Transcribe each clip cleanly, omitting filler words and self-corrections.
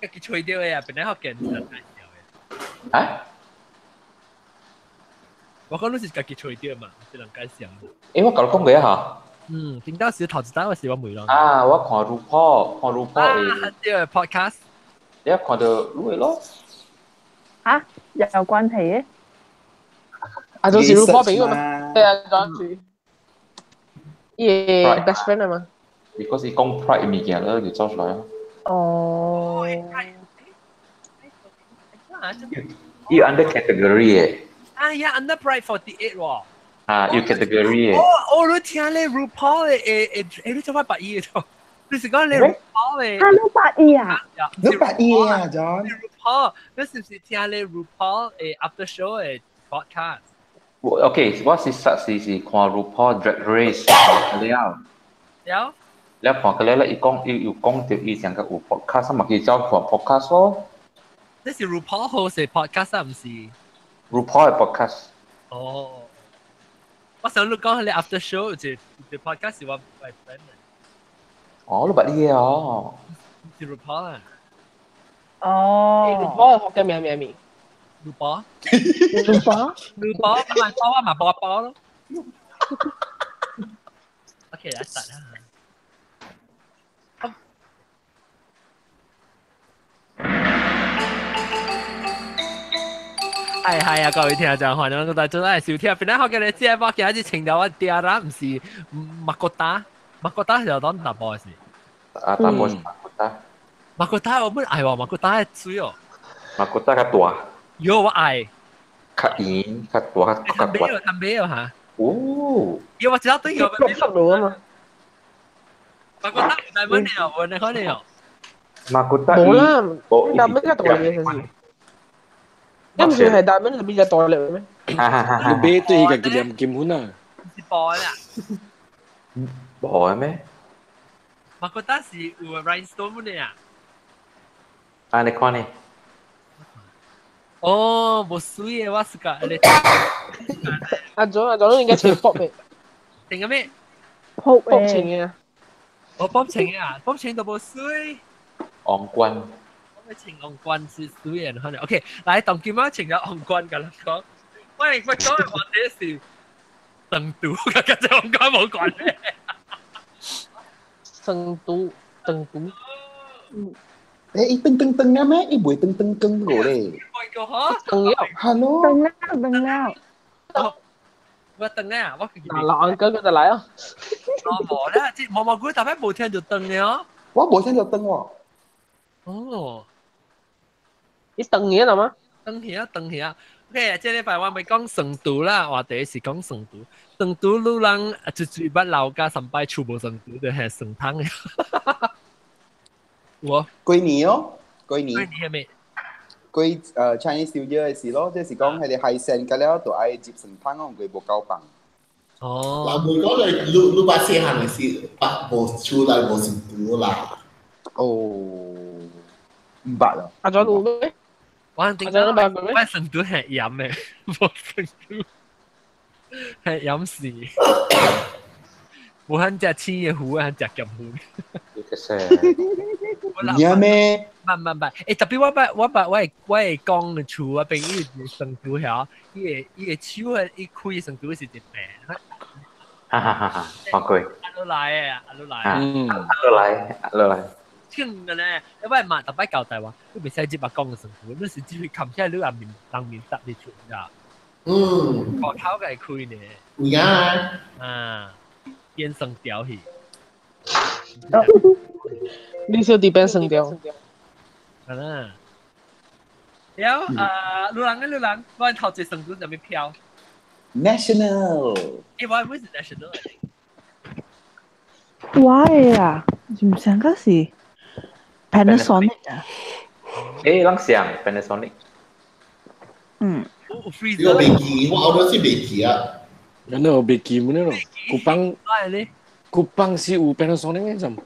家己吹掉的啊，本來學見人介紹的。啊？我講你是家己吹掉嘛，是人介紹。欸，我甲你講過啊。嗯，頂到時頭一單我是我問咯。啊，我看 RuPaul，看 RuPaul 的。啊，對 podcast。你看到你的咯？啊，有關係嘅？啊，就是 RuPaul 朋友嘛？對啊，講住。伊 best friend 啊嘛。 Because 伊講 pride 物件咯，就走出來啊。哦。伊 under category 嘅。啊呀，under pride 48 喎。啊，有 category 嘅。哦哦，你聽咧 RuPaul 嘅誒誒誒，你做乜白意嘅？你是講你 RuPaul 嘅？啊，你白意啊？你白意啊，John？ RuPaul，你是唔是聽咧 RuPaul 嘅 after show 嘅 podcast？我 OK，我是實時是看 RuPaul Drag Race 了。了。了看個了咧，伊講伊有講到伊上個有 podcast 嘛，去走看 podcast 咯。這是 RuPaul host 嘅 podcast 啊，唔是？RuPaul 嘅 podcast。哦。我想你講你 after show 就就 podcast 是我 my friend。哦，你捌你嘅哦。是 RuPaul 啊。哦。 RuPaul 學嘅咩咩咩？RuPaul。 RuPaul。 RuPaul 唔係包啊，嘛包包咯。OK，來start 啦。係係啊，各位聽眾，歡迎大家來收聽。本來好嘅，你節目今日請到我爹啦，唔是馬國達，馬國達是當大波是。啊，大波是馬國達。馬國達我本愛喎，馬國達水哦。馬國達較大。喲，我愛。較圓，較大，較較闊。坦白哦嚇。哦。喲，我知道對個。六十路啊嘛。馬國達大蚊了，我你看了。馬國達。冇啦，大蚊較大嘅是。你唔算係大蚊，比較大力咩？你買對家己念金粉啊？是波啦。無咩？馬國達是有 rhinestone 的啊。啊，你看呢？哦，無水的，我是個你。阿總阿總，應該穿 pop 嘅。定個咩？pop pop 穿嘅。我 pop 穿嘅啊，pop 穿都無水。王冠。請王冠是水人可能 OK，來當今仔請咗王冠甲咱講，喂，我講的話題是成都，佮這王冠無關咧。成都，成都。嗯。欸，伊噔噔噔啊咩？伊袂噔噔噔過咧。噔了。 Hello。噔了，噔了。我噔啊！我嗱，老安哥哥就來啊。我無啦，這毛毛菇特別無聽就噔了。我無聽就噔喎。哦。你等嘢啦嗎？等下，等下。OK，這禮拜我咪講成都啦，話題是講成都。成都路人最最捌老家上擺厝無成都，就係成湯。我過年哦，過年。過年係咩？過Chinese New Year 嘅時咯，即是講佢哋海鮮個了，就愛接成湯哦，佢無夠放。哦。人會講你你你捌細漢嘅時，捌無厝內無成都啦。哦，唔捌啊。阿咗路咩？我肯定我成都係飲嘅，無成都係飲食。無肯食青嘅糊，肯食鹹糊。你個聲。飲咩？唔唔唔，欸，特別我捌我捌我會我會講嘅厝我朋友成都遐，伊個伊個手啊，伊開成都是一病。哈哈哈！哈，看過。阿魯來嘅，阿魯來。嗯，阿魯來，阿魯來。聽嘅咧，因為嘛特別交代話，你袂使只把講嘅成都，你是只會冚起來你也面當面搭你出，你知？嗯。外口嘅開呢。有啊。啊，變成條去。你小弟變成條。係啦。了啊，路人嘅路人，我頭一成都就咪票。 National。欸，我唔是 National。我的啊，唔想個是 Panasonic 啊。欸，攏像 Panasonic。嗯。呢個未記，我後頭是未記啊。那我未記咩咯？古邦，古邦是有 Panasonic 咩？怎？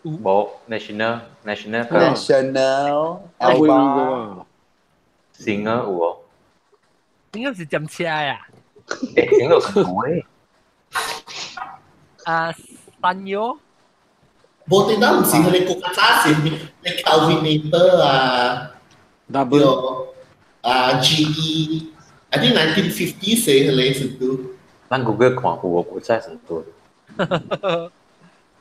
無 National National。 National。 Alba。新嘅有哦。應該是佔車呀。欸，新嘅有成都誒。啊，三幺。無電腦唔是佢哋國家是你 Kelvinator 啊，double 啊 GE，I think 1950 四佢哋成都。咱 Google 看有無古早成都。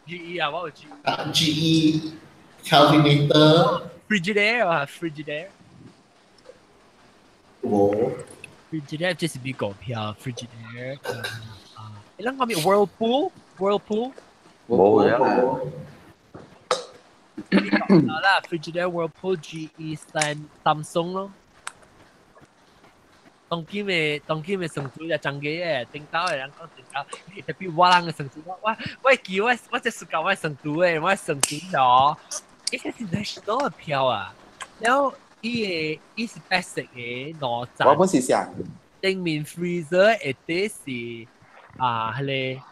GE 啊，我有 GE。啊 GE Kelvinator。 Frigidaire 啊，Frigidaire。無。 Frigidaire 這是美國票，Frigidaire 啊，你諗講咩？Whirlpool，Whirlpool。無啊。好啦，Frigidaire、Whirlpool、GE、三 Samsung 咯。當今的成都就真嘅嘅，頂到的人講頂到，特別我人的成都，我記我這暑假我成都的，我成都咗，伊這是 national 的票啊，然後伊的伊是白色的兩層。我本是想頂面 freezer 下底是啊，彼個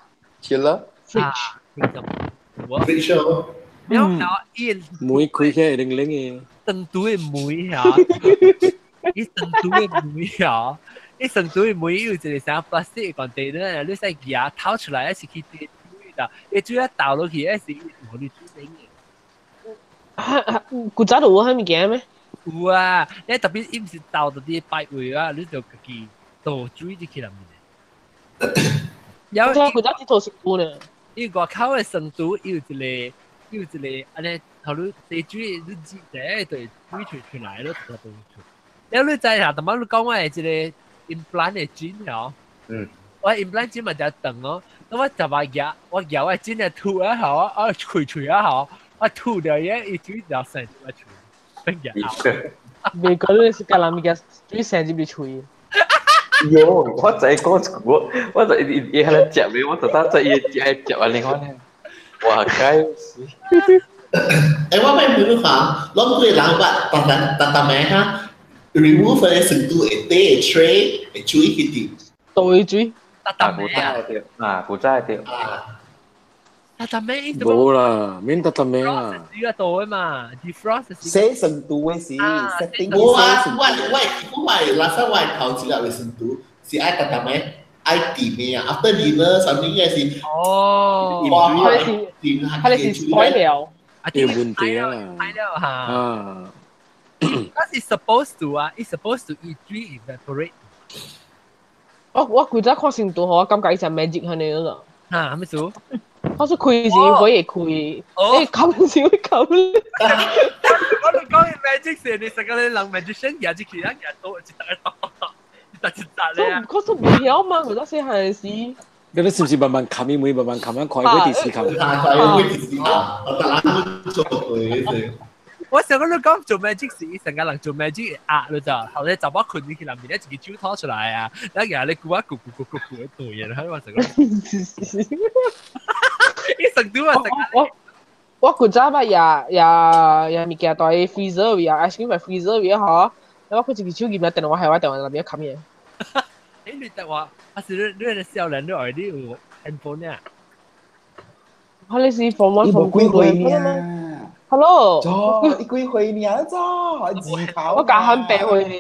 chiller 啊， fridge。然後伊門開起來冷冷的。成都的門嚇。伊成都的門嚇，伊成都的門有一個啥 plastic container，你使夾掏出來，是去滴水的，伊主要倒落去，是無你水冷的。古早就有彼物件咩？有啊，你特別伊毋是倒到佇擺位啊，你就家己倒水入去內面。有古早只套食過呢。伊外口的成都有一個，有一個按呢，頭你滴水，你擠一對水出出來，你就倒出。了你知下，淡仔你講我的這個 implant 的針哦，我 implant 針嘛誠長哦，咁我十擺夾，我夾我針的吐啊好啊，開喙啊好，我吐掉伊，伊水就滲入我喙，變夾。未講你是教人物件水滲入去喙。喲，我就講我就伊伊喺度食嘅，我就得在伊食食完另外呢，哇，該死！欸，我咪問你看，攏幾個人捌，逐逐逐逐暝哈？remove 的程度會底 tray 會水去滴，倒水，啊，古早對，啊，古早對，啊，榻榻米無啦，免榻榻米啊，水啊倒的嘛，defrost 洗成都的是 setting 無啊，我我垃圾我頭一粒的程度是愛榻榻米愛甜的啊，after dinner something 嘅是，哦，佢哋是改了，有問題啊，改了哈，啊。嗰是 supposed to 啊，it's supposed to 伊水 evaporate。我規早看成都，我感覺伊是 magic 按呢啦。嚇，咩事？我說開時會會開，欸，冚時會冚。我哋講 magic 時，你成個人 magician 夾住其他夾到一笪一笪一笪一笪咧。可是唔曉嘛，我早細漢時。你是唔是慢慢冚伊門，慢慢冚啊，看伊會佇時冚。看伊會佇時冚，我逐人做過是。我上個你講做 magic 時，成個人做 magic 壓咯咋，後來查某睏入去內面咧，一個手拖出來啊，然後你咕啊咕咕咕咕咕對嘅，然後我成個，伊成都啊成我我古早捌也也也物件在 freezer 位啊，ice cream 在 freezer 位嗬，我佢一個手入來電話係我電話內面冚嘢。欸，你電話，還是你你少年你 already 有 handphone 啊？我你是 form one form 幾歲 two 呢？ Hello，你幾歲呢？咋？自頭。我教喊8歲呢。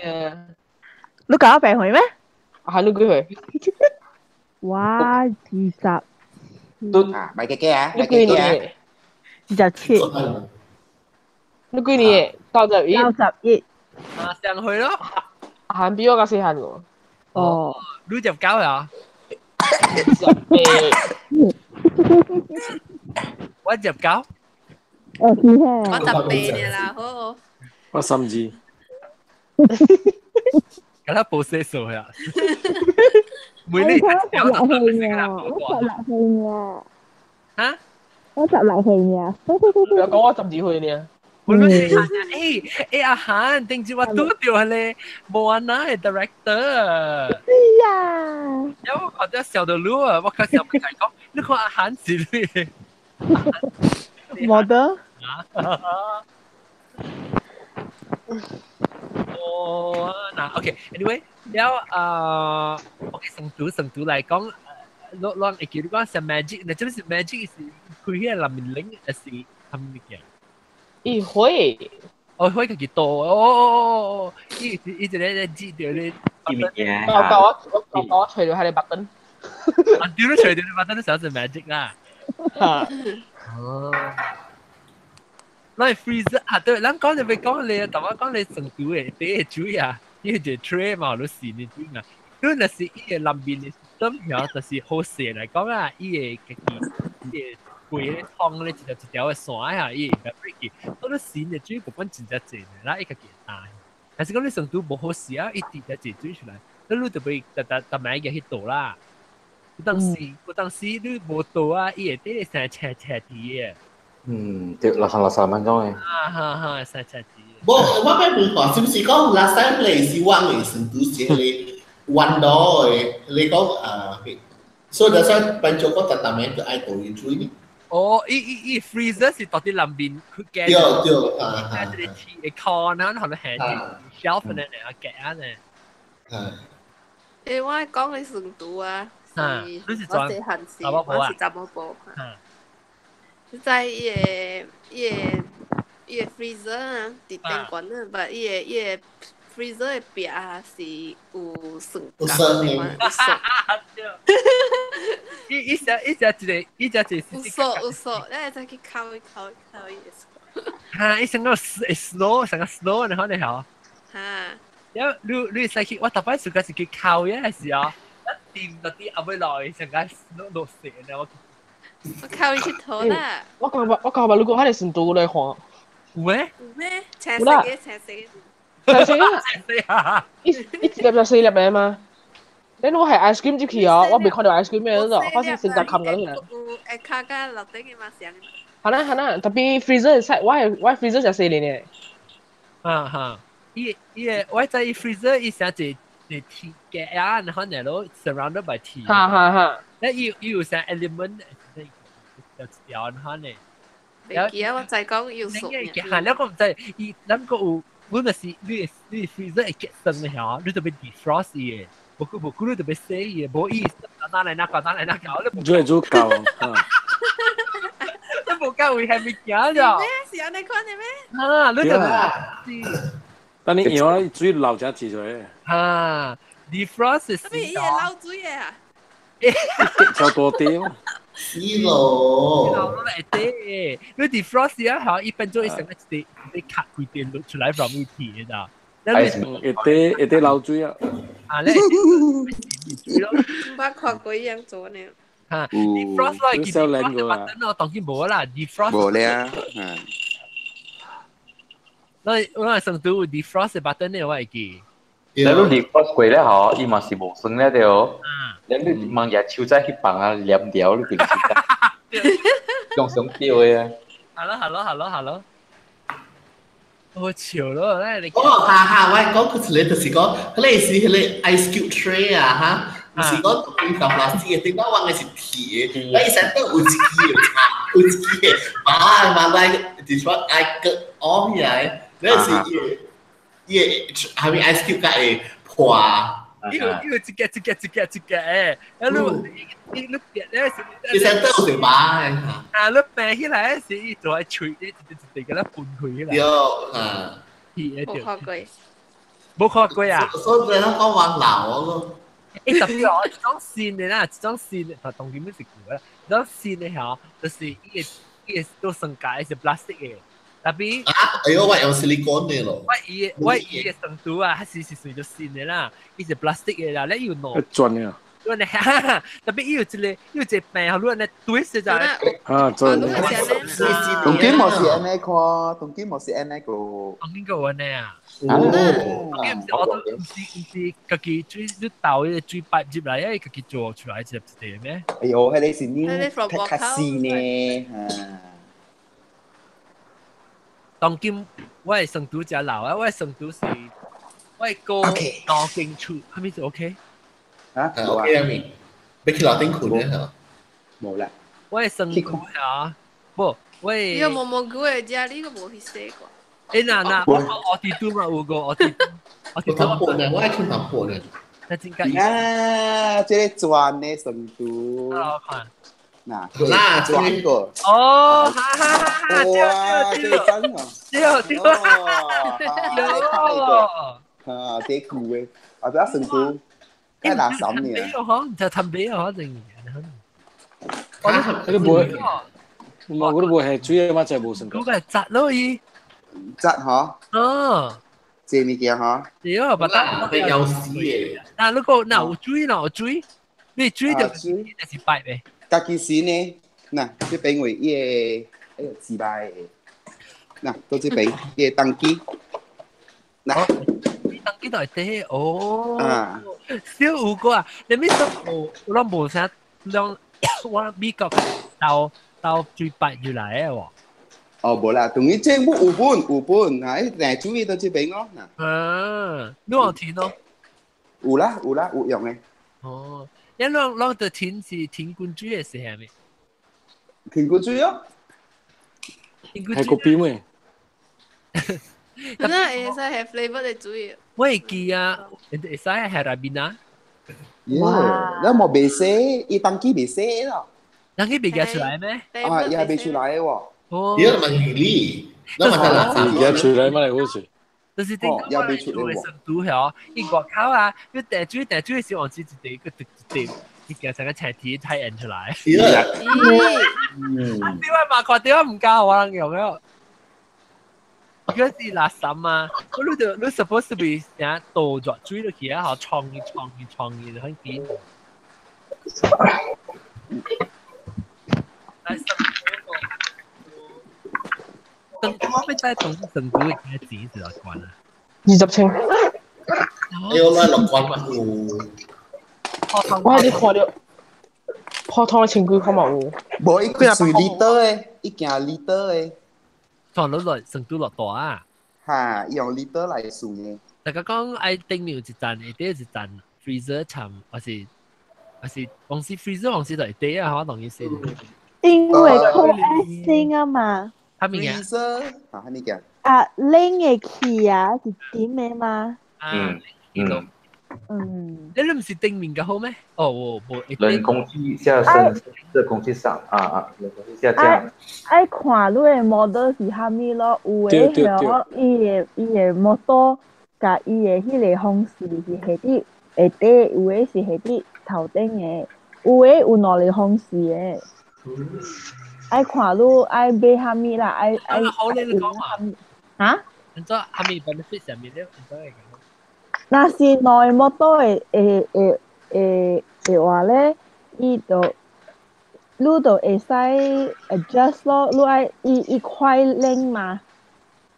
你教我8歲咩？啊，你幾歲？哇，20。都啊，買幾幾啊？你幾年？ 27。你幾年？91。 91。啊，上去咯。喊比我較細漢個。哦。你19啊？ 18。我19。哦，是我18啦，好。我32。咁他報歲數呀？每年我16歲呢，我16歲呢。嚇？我16歲呢。不要講我12歲呢。我都是欸欸阿韓，頂住我拄著彼個莫安娜的 director。是啊。因為我看到笑到擼啊，我看笑不開講，你看阿韓是你。冇得。哦，嗱，OK，anyway，了啊，OK，成都來講，攏攏會記你講是 magic，那這是 magic 是開彼個內面冷，還是啥物物件？伊會，哦，會家己倒，哦哦哦，伊伊一個咧擠著咧，物件。我我我我揣著彼個 button。啊，對，你揣著 button，你啥是 magic 啦？嚇。哦。咱 freezer 啊，對，咱講就欲講你，但我講你成都的第一水啊，伊個 tray 嘛，你是你水嘛。你若是伊個內面的 system 曉，就是好勢來講啊，伊個家己伊個規個湯咧一條一條的線啊，伊會 evaporate 去。所以新的水部分真正濟啦，伊家己會干。但是講你成都無好勢啊，伊直接濟水出來，你就欲逐逐逐擺去倒啦。有當時你無倒啊，伊會佇咧生青青啲的。嗯，對，垃圾垃圾萬種的。啊哈哈，生青啲。無，我欲問看，是毋是講 last time 你是往的成都是彼個 one door 的？你講啊，所以就算變做講逐逐暝都愛倒伊水呢？哦，伊伊伊 freezer 是到佇內面去加。對對啊。加一個鐵的罐啊，予你下 shelf 呢，啊夾啊呢。欸，我講的成都啊，是我細漢時，我是查某埔。你知伊个伊个伊个 freezer 啊，佇頂懸啊，但伊个伊個 freezer 的壁啊是有酸有酸的，有酸。伊伊只伊只一個，伊只一個有鎖有鎖，你會使去敲伊敲伊敲伊個。哈！伊成個 snow 成個 snow 你可能曉。哈！然後你你會使去，我逐擺暑假是去敲嘅時候，一掂到啲後尾落去成個 snow 落雪呢，我。我靠伊去佗啦！我感覺我感覺如果彼個成都來看，有咩？有咩？青色的，青色的。青色啊！伊伊一粒就四粒的嘛。你如果係 ice cream 入去哦，我未看到 ice cream 的嗰種，我是成隻冚緊嚟。有會卡甲樓頂的嘛是。係啦係啦，特別 freezer 使，我係我 freezer 就四年的。啊哈！伊伊個我知伊 freezer 伊成一一鐵架啊，然後呢都 surrounded by 鐵。哈哈哈！那伊伊有啥 element？就一條然後呢？袂記啊，我知講有鎖。嚇！你講毋知，伊咱閣有，阮若是你你 freezer 會結霜的嚇，你就欲 defrost 伊的，無久無久你就欲洗伊的，無意思，哪來哪搞，哪來哪搞，你做做搞，你無夠危險物件了。咩？是按呢款的咩？啊，你就但你用水流才擠出來。啊，defrost 是。啥物伊會漏水的啊？超多啲。死咯！落來底，你 defrost 啊，嚇，一分鐘一成個一個一卡規電落出來 from 伊鐵的。一啲一啲漏水啊！啊，你水咯。毋捌看過伊樣做呢。嚇，defrost 咯，記得 button 咯，當然無啦，defrost。無咧，嗯。我我成都有 defrost button 呢，我會記。你 defrost 過咧嗬，伊嘛是無酸咧對哦。你你望日手仔去放啊，黏掉你平時。用上吊的啊。係咯係咯係咯係咯。我笑咯，咧你。哦，哈哈，我講佢一個就是講，彼個是彼個 ice cube tray 啊，哈，毋是講冰塊 plastic 的，頂擺我的是鐵的，你成都有一支的，有一支的，馬馬來，就是說愛割哦起來，那是伊伊個下面 ice cube 才會破。伊有伊有一個一個一個一個誒，啊你你你別咧是，伊成都有一把的。啊，你病起來時，伊就愛吹，一直一直給它分開起來。對啊。無看過。無看過啊！所以咱講話老咯。欸，特別哦，這種線的啦，這種線的，當然是舊啦。這種線的吼，就是伊個伊個都酸膠是 plastic 的，特別。啊！哎呦，我用 silicone 的咯。我伊我伊個酸度啊，它是是算做線的啦，伊是 plastic 的啦，你有兩。轉的。你特別伊有一個，伊有一個病，你按呢 twist 就。啊，轉。當今無是按呢看，當今無是按呢個。當今個有按呢啊？哦，當今毋是我都毋是毋是家己水你倒彼個水擺入來，伊家己做出來一粒一個咩？哎呦，彼個是你較細呢。當今我的酸度誠老啊，我的酸度是我的哥兩間厝，啥物是 OK？啊，OK 啊咪，欲去樓頂睏咧嚇？無啦。我的酸度啊，無，我的。你有毛毛菇的食，你閣無去洗過？欸嗱嗱，我我佇拄嘛有個，我佇我佇淡薄呢，我愛睏淡薄呢。那真假？啊，這個轉的酸度。我看。嗱，嗱，轉過。哦，哈哈哈！哇，這個真啊！對對。哦。啊，這舊的，啊，這酸度。一垃圾呢？嗬，就氹俾嗬，定。你無，我都無係水嘛，就係無算。嗰個係窒咯伊。窒嗬。哦。這物件嗬。對啊，把它會有死嘅。嗱，如果嗱有水，嗱有水，你水就是白嘅。家己時呢，嗱，這邊為伊個，哎呦，自敗的。嗱，到這邊伊個當機。嗱，當機內底哦。啊。小有個啊，你咪說無，我攏無啥，兩我美國到最白入來的喎。哦，無啦，同伊政府有本有本，嗱，伊注意到這邊哦。啊，你有聽咯？有啦有啦，有用的。哦，你攏就停是停滾水的時係咪？停滾水哦。係個邊咩？那會使係 flavor 的水。我會記啊，會使係 Ribena。耶，你冇未洗，伊當機未洗咯。當機未寄出來咩？啊，伊係未出來的喎。哦，伊係咪理？那咪係垃圾。而家出來嘛嚟好似。就是點講啊？做嘅成都嗬，伊外口啊，你掟水掟水時，往時一地個滴一滴，伊驚成個青天太陽出來。啊！點解嘛看點解唔教我人用了？嗰是垃圾啊！我你就你 supposed to be 成倒熱水落去啊，好沖伊沖伊沖伊，很緊。等我要再同成都嘅錢是落關啊？20千。哎呦，那落關嘛有。我係你看到普通的千幾塊嘛有。無，伊算 liter 的，伊行 liter 的。從落來成都落大啊！哈，用 liter 來算的。大家講愛頂面有一層，下底有一層 freezer 層，還是公司 freezer 公司就下底啊，我同意思。因為 cold 啊嘛。哈物件？啊，哈物件？啊，冷的氣啊，是點的嘛？嗯嗯嗯。你唔是頂面較好咩？哦，無。冷空氣下升，熱空氣上啊啊，冷空氣下降。愛看你的 model 是啥物咯？有的曉伊的 motor 佮伊的彼個風扇是下底下底，有的是下底頭頂的，有的有兩個風扇的。愛看你愛買啥物啦，愛愛。好咧，你講嘛？嚇？你做啥物 benefit 上面咧？你做會講？若是兩個摩托的話咧，伊就你就會使 adjust 咯，你愛伊快冷嘛。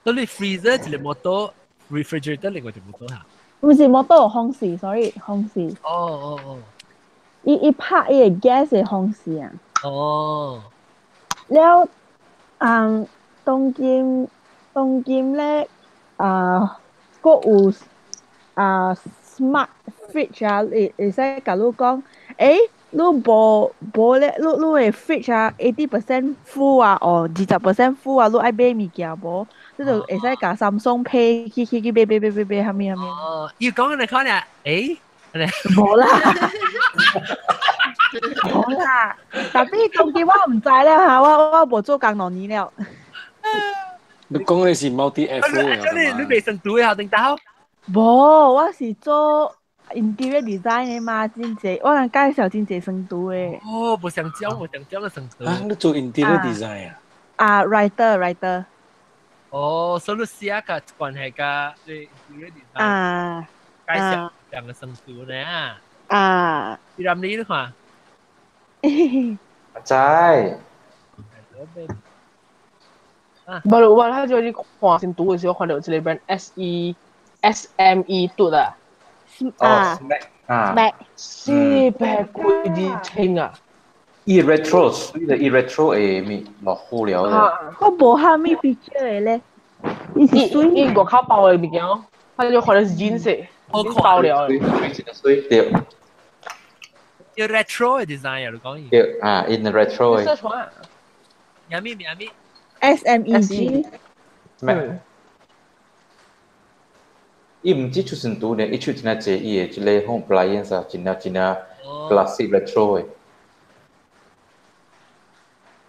所以 freezer 一個摩托，refrigerator 另外一個摩托嚇。毋是摩托，風扇，sorry，風扇。哦哦哦。伊拍伊個 gas 的風扇啊。哦。了，嗯，當今咧，啊，閣有啊 smart fridge 啊，會使共你講，欸，你無咧，你的 fridge 啊，80% full 啊，哦，20% full 啊，你愛買物件無？你就會使共 Samsung Pay 去買買買買買，啥物啥物。哦，伊講你看咧，欸，無啦。無啦，但係當今我毋知了哈，我無做工2年了。你講的是 multi F 啊？你未成都的校頂頭？無，我是做 interior design 的嘛，真濟，我人介紹真濟成都的。哦，無想講，無想講的成都。啊，你做 interior design 啊？啊，writer。哦，所以你寫個關係佮你 interior design。啊。介紹兩個成都呢？啊。你諗你看？知。無，我他就去看成都的時候，看到一個 brand S E S M E 嘟啊。哦，啊。400幾二千啊！伊 retro，水的伊 retro 會咪落好了的。我無蝦米 feature 的咧，伊是水。伊外口包的物件，他就看到是金色，包了。水水對。叫 retro 的 design 啊，你講伊。對啊，in the retro 的。咩咪咩咪？S M E G。咩？伊毋止出成都呢，伊出真正濟伊的這個 home appliance 啊，真正真正 classic retro 的。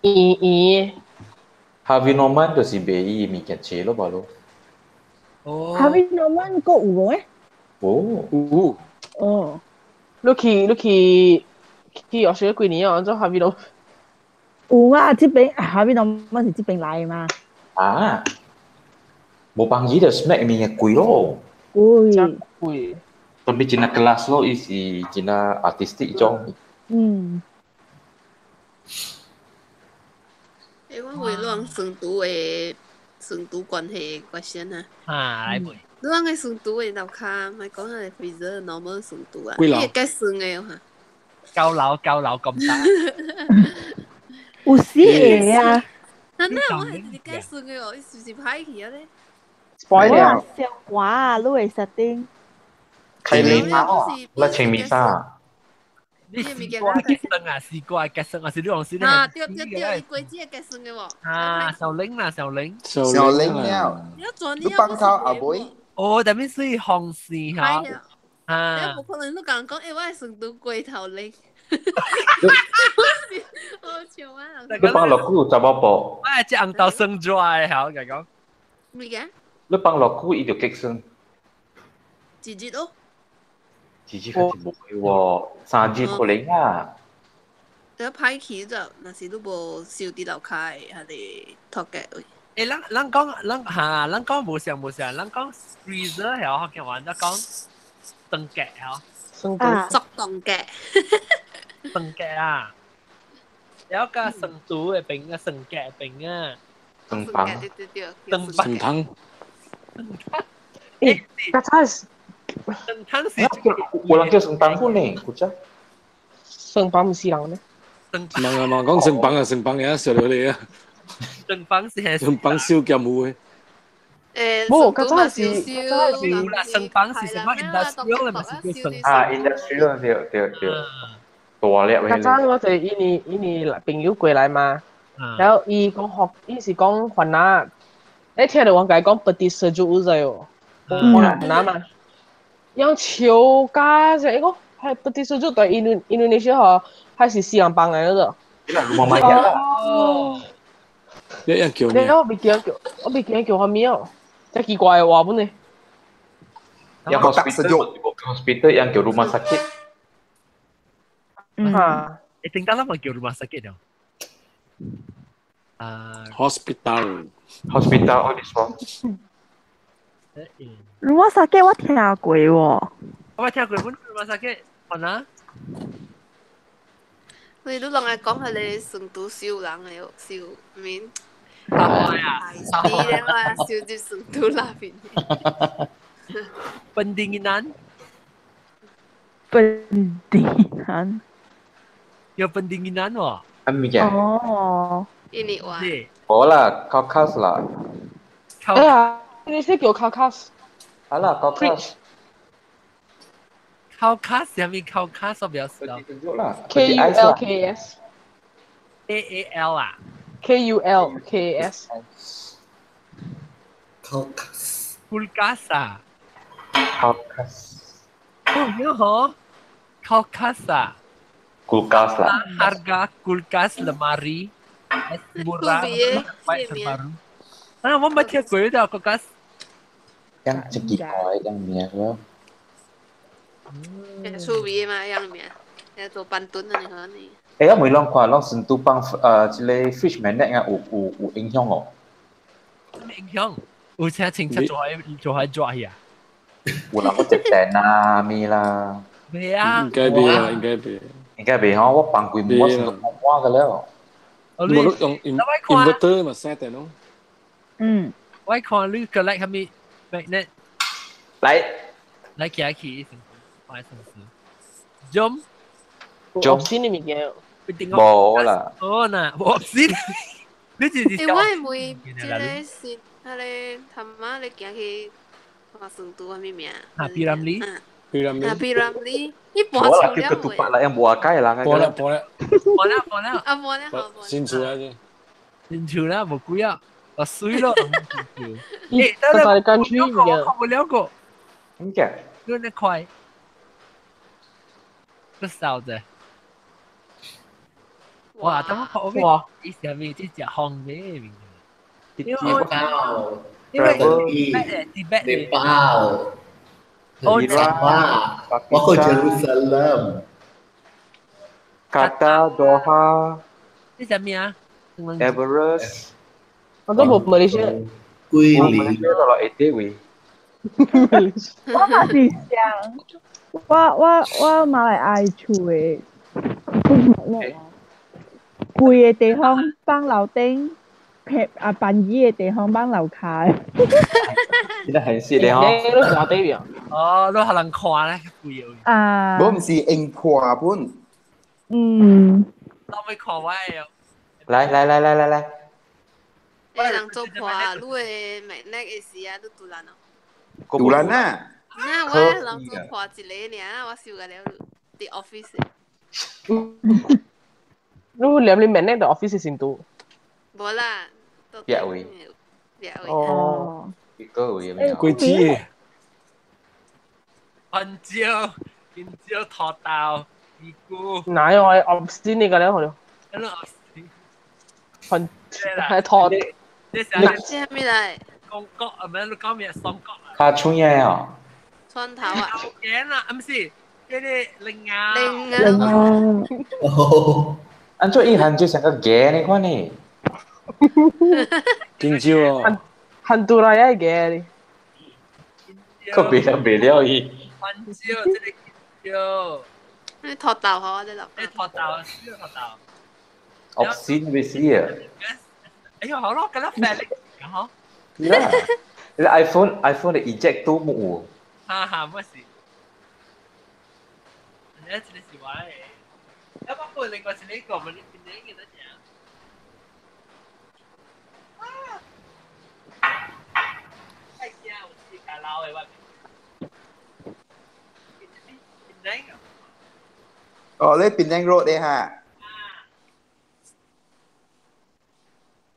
圓圓。 Harvey Norman 就是賣伊的物件濟咯，吧咯。哦。 Harvey Norman 閣有無誒？無。有。哦。你去學幾年啊？做 Harvey Norman。有啊，這邊下邊度乜是這邊來嘛？啊，無幫伊就 Smeg 物件貴咯。貴。貴。特別真係 glass 咯，伊是真係 artistic 種。嗯。欸，我會亂成都的成都關係 question 啊。啊，來問。你講的成都的樓跤，莫講係 freezer normal 成都啊，幾樓你會計算的哈？9樓9樓咁大。有時會啊。那那我係直接計算的哦，伊是不是歹去啊咧？ spoil 了。小瓜啊，你會 setting。開米沙，那清米沙。你絲瓜結算啊，絲瓜結算啊，是你講是啊，對對對，伊果子會計算的喎。啊，小玲啦，小玲。小玲了。你幫靠阿妹。哦，特別是紅線嚇。啊。你無可能你共人講，欸，我係成都龜頭玲。我笑啊！你放落久查某婆。我係隻紅豆生出來，好，甲講。咩嘅？你放落久，伊就結酸。一日哦。一日可是無會喎，3日可能啊。你歹去就，若是你無收佇樓跤的，還是托價位。欸，咱講咱嚇，咱講無像無像，咱講 freezer 曉，福建話咱講凍結曉。速凍結。凍結啊！有個成都的餅啊，成結餅啊。成棒。對對對。成成湯。欸，較早是。成湯是。有人叫成湯粉呢，古早。成棒毋是人咩？問啊問，講成棒啊成棒嘅，食落嚟啊。成棒是係。成棒燒鹹有的。欸，無，較早是，較早是。啦，成棒是什麼 industrial 咪是叫成。啊，industrial 對對對。大粒的。較早我就因為朋友過來嘛，然後伊講學，伊是講雲南，你聽到我共伊講 peti sejuk 有知無？雲南嘛，用笑甲啥？伊講係 peti sejuk 對印印尼西亞還是西洋幫來的。哦。你樣叫咩？我未記得叫，我未記得叫啥物哦，真奇怪的話本呢。yang hospital yang叫 rumah sakit。嚇！欸，頂當咱嘛叫 rumah sakit 了。啊。 Hospital。 Hospital all this one。 rumah sakit 我聽過喎。我聽過本 rumah sakit，可能。你都攏愛講彼個成都燒人的哦，燒面。啊！你咧嘛燒入成都那邊。 Pendinginan。 Pendinginan。有 pendinginan 喎。啊物件。哦。印尼話。無啦，kulkas 啦。哎呀，你是叫 kulkas？啊啦，kulkas。 kulkas 啥物 kulkas 我不知道。 K U L K S。 A A L 啊。 K U L K S。 kulkas。 kulkas 啊。 kulkas。哦，你好。kulkas 啊。 kulkas 啦。 Harga kulkas lemari murah baik terbaru。啊，我沒聽過的 kulkas。樣真奇怪，樣名咯。趣味嘛，樣名，要做板凳啊，你看你。欸，我每攏看攏成都幫這個 fish magnet 啊，有影響哦。咩影響？有請親戚做喺做喺抓去啊？有人我接電啊咩啦？咩啊？應該袂啊，應該袂。應該袂吼，我放規門我成都滿個了。無你用 inverter 嘛 set 電咯。嗯。我看你 collect 啥物 magnet？來。來行去。買什麼？Jom。 Jom。先的物件。無啦。哦呐，無先。你是欸，我會問這個是彼個他媽咧行去看成都啥物名？啊，P. Ramlee。 P. Ramlee。啊，P. Ramlee，你搬無啦，厝了叫佢獨白啦，用無解人啊。搬了搬了。搬了搬了。啊，搬了好。新厝啊，這。新厝啦，無貴啊，啊水咯。欸，等等，我看無了過。點解？你那塊。個嫂子。哇！他們好哇！伊啥物這食方便麵？因為因為內包，伊拉，我去 Jerusalem，卡達、多哈，呢隻咩啊？Everest。我都冇馬來西亞。桂林。落落下底位。我嘛是想，我嘛會愛厝的，貴的地方放樓頂，平啊便宜的地方放樓跤。你係是咧嗬？你看底邊？哦，你可能看咧貴啊。我唔是用破本。嗯。當咪看我的。來來來來來來。你人做破，你的美叻的時啊，你獨蘭哦。獨蘭啊！那我人做破一個爾，我收個了，佇 office。你連你美叻佇 office 先拄？無啦。別位。別位。哦。一個位咩？鬼子。番椒、香蕉、土豆、魚菇。哪有啊？obscene 呢個咧？好了。番係土。這是咩嚟？公角啊，唔係你講咩？雙角啊。卡春嘢哦。蒜頭啊。頸啊，唔是，嗰啲靈啊。靈啊。哦。按做一行就成個頸呢款呢。香蕉哦。很多啦，一個。佢別了別了伊。番椒，這個香蕉。你土豆好啊，這個。你土豆，小土豆。 obscene 未死啊！哎呦，好咯，咁樣快力，嗬。啦，你 iPhone 的 eject 都冇。哈哈，冇事。你這個是我的，要不過另外一個，我們邊個得講？太驚，我自己家老的我。哦，你檳城 road 咧哈？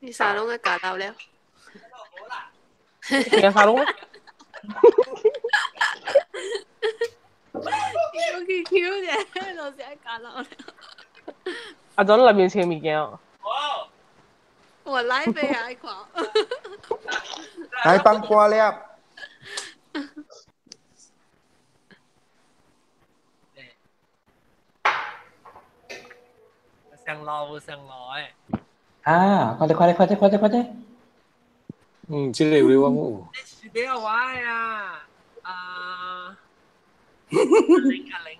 你沙龍嘅假到了。你沙龍？我去 Q 嘅，老師假到了。阿總內面穿物件哦。我來俾人看。來放歌了。上路上路誒。啊！快啲快啲快啲快啲快啲！嗯，這個有我有。你是俾我啊！啊！零啊零。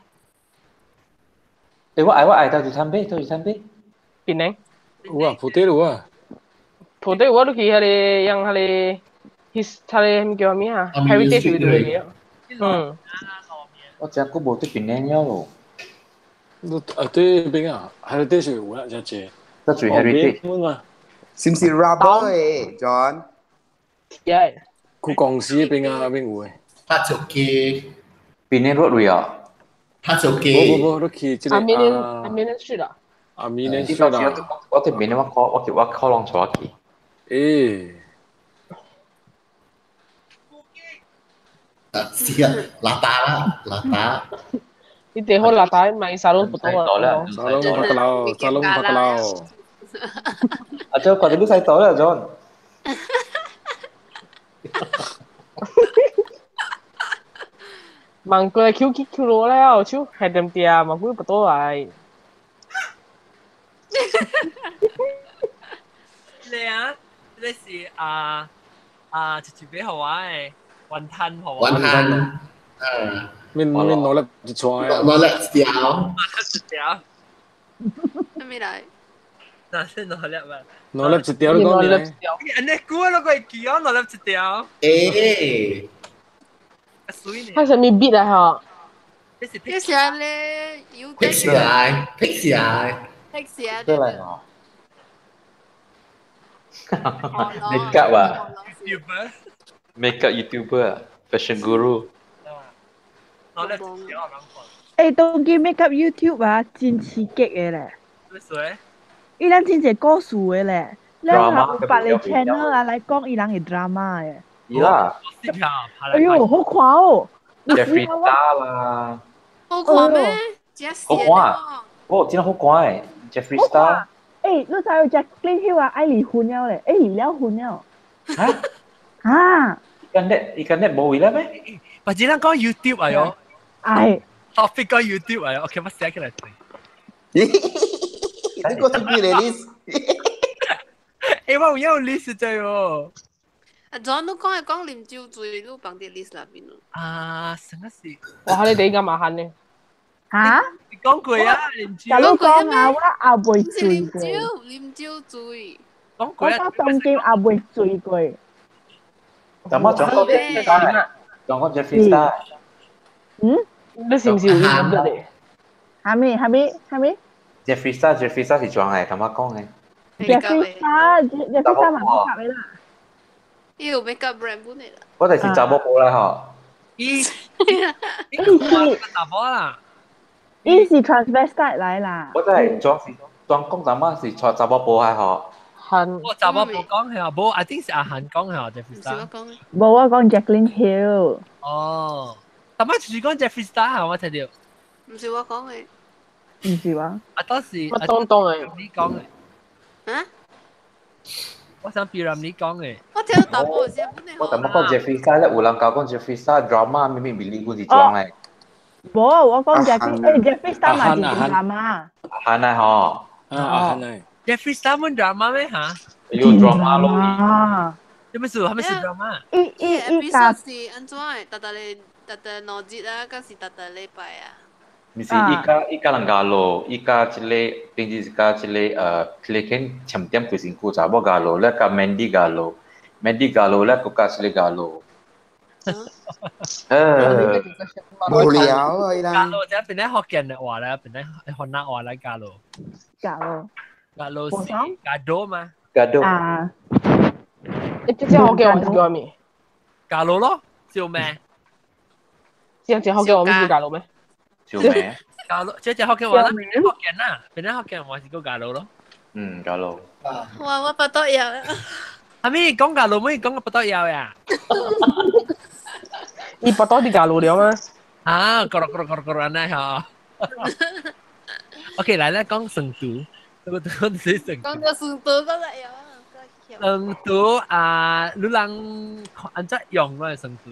誒，我愛到一餐杯，到一餐杯。邊呢？有啊，鋪底有啊。鋪底我都去迄個用迄個，彼個咩叫咩啊？Heritage 對個。嗯。我真久無對檳城了咯。啊對邊啊，Heritage 有啊，真濟。得住 Heritage 嘛？是唔是 rubber 的 John？耶！佢公司邊啊邊有的。拍手機。檳城 road 位啊？拍手機。無無無，你去這個啊。阿明年去啦。阿明年去啦。我對檳城我去我考攏帶去。誒。啊，是啊，邋遢啦，邋遢。你地好邋遢，買沙龍不多啊。沙龍拍個撈，沙龍拍個撈。阿 Jo，快啲洗袋啦，John。問過 Q Q Q 落了，手係點點，問過不多來。你啊，你是啊啊，直接俾好我的雲吞好雲吞，嗯。面面攞粒一串啊！攞粒一條。攞粒一條。咩來？哪是攞粒啊？攞粒一條你講咩？你估啊，攞個記啊，攞粒一條。誒。佢上面 beat 啊嗬。這是啊咧，有。劈起來，劈起來。劈起來。對啦。Make up 啊？Make up YouTuber 啊，Fashion Guru。欸，當今 make up YouTube 啊，真刺激的咧。伊人真濟故事的咧，咱有別個 channel 啊來講伊人的 drama 的。是啦。哎喲，好看哦！ Jeffree Star 啦。好看咩？好看，哦，真好看誒，Jeffree Star。欸，你知影 Jaclyn Hill 啊，愛離婚了咧，欸，離了婚了。嚇？啊！伊間咧無位啦咩？或者咱講 YouTube 啊喲。哎。 topic 講 YouTube 啊，OK，我寫起來睇。你講出幾個 list？欸，我有有 list 在喎。啊，昨你講係講啉酒醉，你放佇 list 內面咯。啊，成個是。哇！你哋應該麻煩呢？嚇？你講過啊，啉酒。假如講啊，我也未醉過。啉酒，啉酒醉。講過啊。我到當今也未醉過。怎麼講講 Jeffree 講講 Jeffree Star？嗯？你是唔是有飲得的？哈咪哈咪哈咪？Jeffree Star，Jeffree Star 是裝嘅，怎麼講嘅？Jeffree Star，Jeffree Star 嘛冇夾嘅啦。伊有 make up brand 本嚟啦。我就是查某婆啦吼。伊伊是查某啦。伊是 transvestite 來啦。我真係裝是裝講查某是娶查某婆係吼。我查某婆講係啊，無，I think 是阿韓講係啊，Jeffree Star。無，我講 Jaclyn Hill。哦，但係就是講 Jeffree Star 我聽到。唔是我講嘅。唔是我。啊，當時。我當當嘅。你講嘅。啊？我想比如你講嘅。我聽到大波先，我頭先講 Jeffree Star 咧，有人教講 Jeffree Star drama 明明比你嗰時裝嘅。無，我講 Jeffree，誒 Jeffree Star 嘛是 drama。阿韓啊吼。啊，阿韓啊。 Jeffree Star 冇 drama 咩嚇？有 drama 咯。有咩事？係咪是 drama？伊伊伊甲是按怎的？逐逐禮，逐逐兩日啊，敢是逐逐禮拜啊？毋是，伊甲伊甲人家咯，伊甲這個平時是甲這個這個肯簽點規身軀查某家咯，咧甲 Mandy 家咯，Mandy 家咯，咧閣甲這個家咯。無聊啊！伊家咯，這邊咧福建的話咧，邊咧河南話咧家咯。家咯。家咯是家多嘛？家多。啊。你這隻福建話是叫咩？家咯咯，叫咩？這隻福建話唔是家咯咩？叫咩？家咯，這隻福建話啦，邊咧福建啦，邊咧福建話是叫家咯咯。嗯，家咯。哇！我不得了。阿咪講家咯，咪講個不得了呀。你不到啲家路了嗎？啊，咯咯咯咯咯安尼嚇。OK，來咧講成都，我講是成。講到成都，講得有。成都啊，你人按怎用個成都？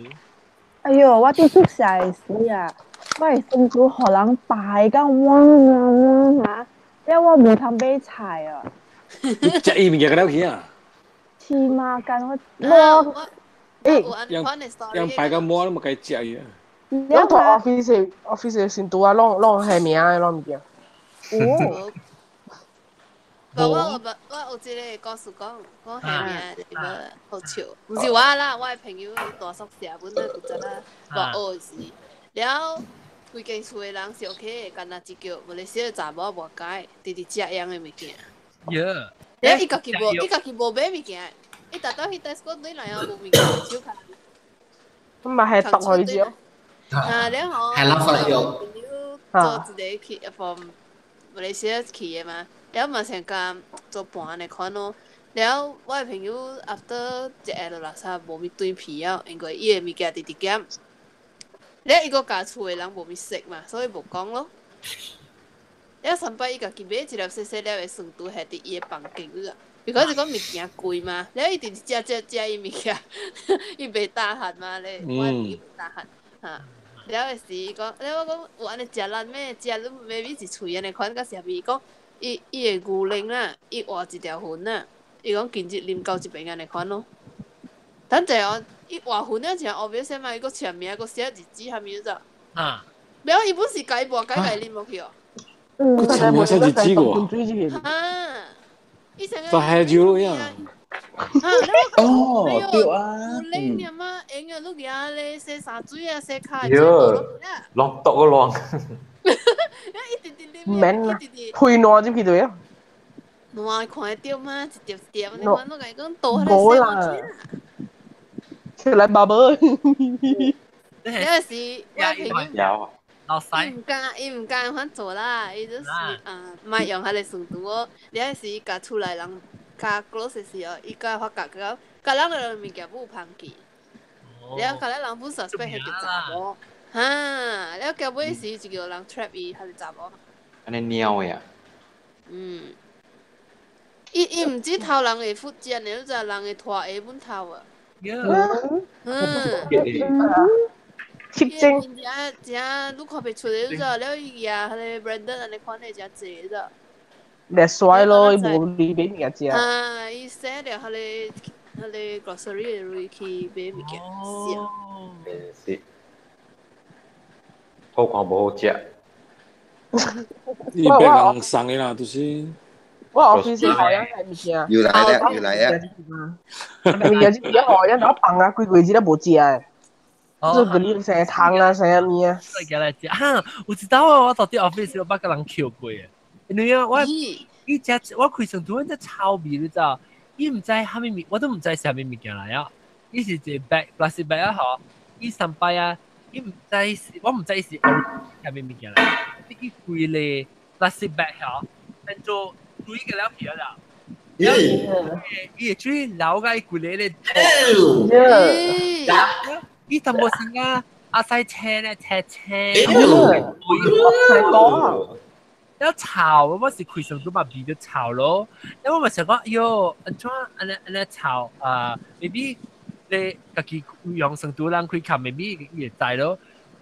哎喲，我佇宿舍的時啊，我的成都予人擺到哇哇嚇，了我無通買菜啊。你食伊物件個了去啊？黐孖筋我我。欸，用擺個摸都冇計食伊啊！我同 office office 成都啊，攏攏係名的攏物件。哦。無我我有一個故事講，講係名的無好笑，毋是我啦，我的朋友大宿舍本來有陣啊，大學時，了規間厝的人是 OK，干焦一叫馬來西亞查某無解，直直食樣的物件。耶！了伊家己無，伊家己無買物件。伊逐到去 Tesco 對來啊，無物件手卡。咁咪係毒佢啫。啊，了後係垃圾藥。朋友做一個去 from 馬來西亞去的嘛，了嘛想講做盤的款咯。了我的朋友 after 一下就垃圾無物斷皮啊，因為伊的物件直直減。了伊閣共厝的人無物識嘛，所以無講咯。了上擺伊家己買一粒細細粒的酸拄，係佇伊的房間啊。because 是講物件貴嘛，了伊直直食食食伊物件，伊袂大漢嘛咧，我伊袂大漢哈。了的時伊講，了我講有按呢食力咩？食你 maybe 是喙按呢款，甲啥物？伊講伊伊的牛奶啦，伊活一條痕啦，伊講近日啉到這邊按呢款咯。等陣哦，伊活痕了真 obvious 嘛，伊閣簽名，閣寫日子啥物咋？啊！了伊本是家活家家啉落去哦。嗯，簽名寫日子個。啊！就係酒呀！哦，對啊，有冷呀嘛，用啊，你舉咧洗衫水啊，洗跤。喲，攏毒個攏。唔免啦，配暖入去對啊。暖看得到嗎？一碟一碟，你看我共伊講倒無啦。出來爸爸。那時我朋友。老細，伊毋敢，伊毋敢按做啦，伊就是啊，莫用彼個算術哦。了時共厝內人較 close 的時候，伊才發覺講，共人的物件有芳去，了共咱人本 suspect 彼個查某，哈，了結尾時就叫人 trap 伊，彼個查某。按呢貓呀？嗯，伊伊毋止偷人的腹肌，你知人的拖鞋本偷啊。嗯。特徵。真真，你看袂出來，你知？了伊舉彼個 Brandon 按呢款的誠濟，你知？掠衰咯，伊無你買物件食。啊，伊寫了，彼個 grocery 的去買物件食。是，好看無好食。伊別人送的啦，就是。我 office 好像係物件。又來了，又來了。物件就比較好，人老放啊，規個月都無食的。就嗰啲成日湯啊，成日麵啊。再來食啊！我知道啊，我到底 office 有捌個人扣過的。因為啊，我伊食我開成拄，只臭味你知道？伊毋知蝦米物，我都毋知是蝦米物件來啊！伊是一個 bag plastic bag 啊，嗬！伊上擺啊，伊毋知是，我毋知是蝦米物件來。伊規個 plastic bag 嗬，變做水個了皮啦。伊會水流個伊規個咧。伊淡薄先啊，阿西青咧，青青，太多。了臭，我是開成都嘛味就臭咯。因為我咪想講，喲，按怎按呢按呢臭啊？maybe 你家己用成都人開看，maybe 伊會知咯。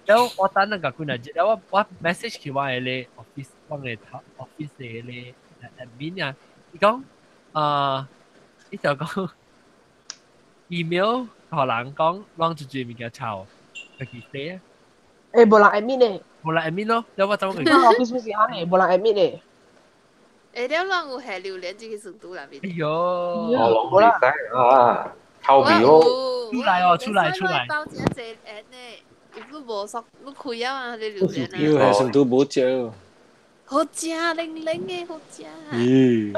了我等陣個幾日，了我 message 去我的咧 office，我的 office 的咧 admin 啊，伊講啊，伊就講 email 予人講，攏就做物件臭，家己寫啊。欸，無人 admit 咧。無人 admit 咯，了我怎會？我 office 不是按呢，無人 admit 咧。欸，了人有下榴蓮這個成都那邊。哎喲，我攏袂使啊，臭味哦。出來哦，出來出來。包真濟餡呢，你無索，你開啊嘛，你榴蓮啊。又係成都無食。好食，冷冷的好食。咦？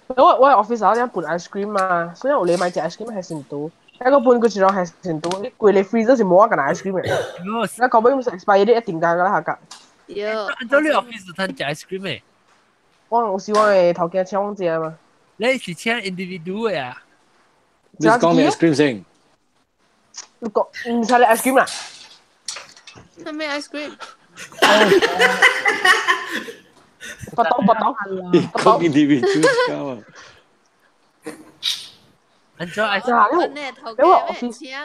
我 office 有啲盤 ice cream 嘛，所以我你買隻 ice cream 係成都。一個半個字係成都，你櫃你 freezer 是冇一個 ice cream 嘅。那後尾唔是 expire 一定價㗎啦，下格。有。按照你 office 攤食 ice cream 嘅？我是我嘅頭家請我食嘛。你是請 individual 嘅啊？你講咩 ice cream 先？你講唔使你 ice cream 啦。係咩 ice cream？不當不當。你講 individual 啊？按照 ice 因為 office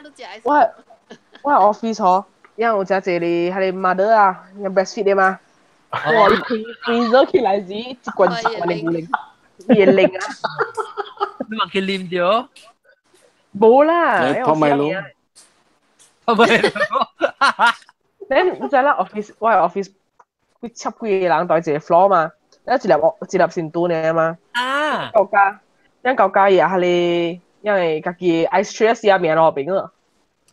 我係 office 嗬，因為有只一個係個 mother 啊，有 breastfeed 的嘛。哇！你開 freezer 起來時，一罐十萬零零，熱零啊！你問佢啉著？冇啦，泡麥咯，泡麥咯。你唔知啦，office 我係 office，佢插幾個人在一個 floor 嘛，一粒一粒成都呢嘛。啊！舊家，因舊家也係因為家己 ice tray 寫名落邊個。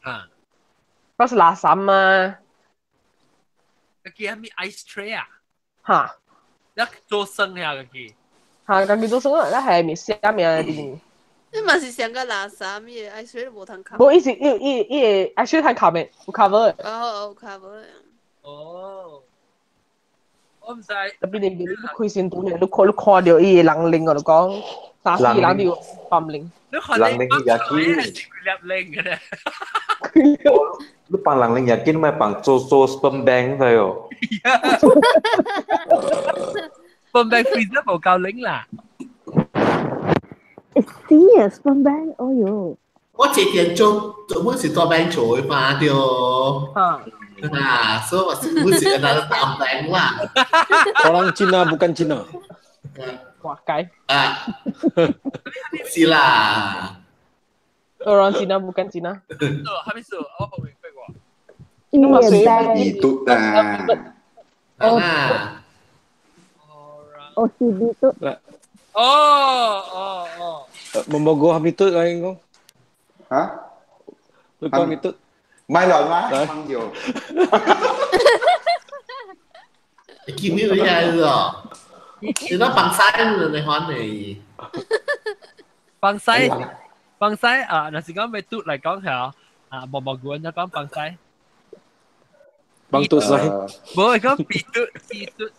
啊！嗰是垃圾嘛。家己係咪 ice tray 啊？嚇！你做生呀家己？嚇！家己做生啊！你係咪寫名啲？你嘛是上個垃圾咩？ice tray 都無通冚。無，伊是伊伊伊個 ice tray 通冚的，有 cover 的。哦，有 cover。哦。我毋知。特別你開心拄呢，你看你看到伊個人靈，我就講，三四人就放靈。你看人靈也去。幾粒靈嘅咧？你幫人靈也緊，咪幫做做 sperm bank 對哦。sperm bank freezer 無夠靈啦。是啊，sperm bank，哎喲。我這件做做本是做 bank 做的嘛對。啊。啊，所以我是本是那個 bank 啦。 Orang Cina bukan Cina。哇，該。啊。是啦。 Orang Cina bukan Cina。係咪數？我冇明白喎。伊個二嘟啊。啊。哦，是B嘟。哦哦哦。 Membogo habitut lah kau. Ha? Lu kau habitut. 咪來嘛，朋友。見咩嘢啊？你都放西你看你。放西，放西啊！若是講欲嘟來講係啊，毛毛菇就講放西。放嘟西。無係講鼻嘟鼻嘟。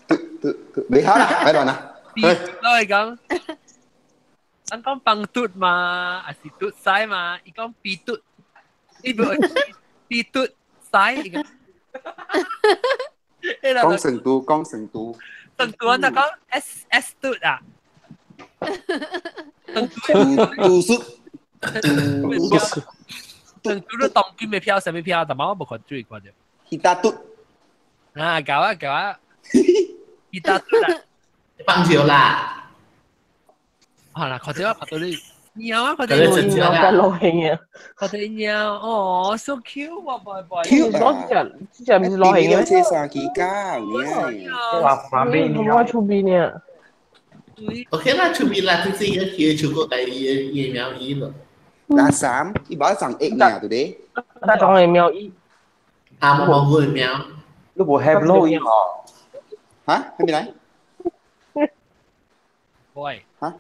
嘟嘟嘟，你好啦，咪來啦。鼻嘟都係講。咱講放嘟嘛，還是嘟西嘛？伊講鼻嘟。伊無鼻嘟西。講成都，講成都。成都人就講 S S 嘟啊。嘟嘟數。嘟數。成都你當今嘅票，啥物票？但係我無看注意看著。其他嘟。啊，搞啊搞啊！伊打出來。放招啦。好啦，看到我看到你。貓啊！看到貓嘅老兄啊！看到貓哦，so cute 喎，boy boy。 cute 啊！這隻唔是老兄嘅。這三支狗呢？哇！邊我出邊呢？OK 啦，出邊啦，這這個佢出過第二喵醫咯。嗱三，伊無長一呢，對不對？他長嘅喵醫。啊，冇個喵。你無have 老醫哦？嚇？喺邊來？喂。嚇？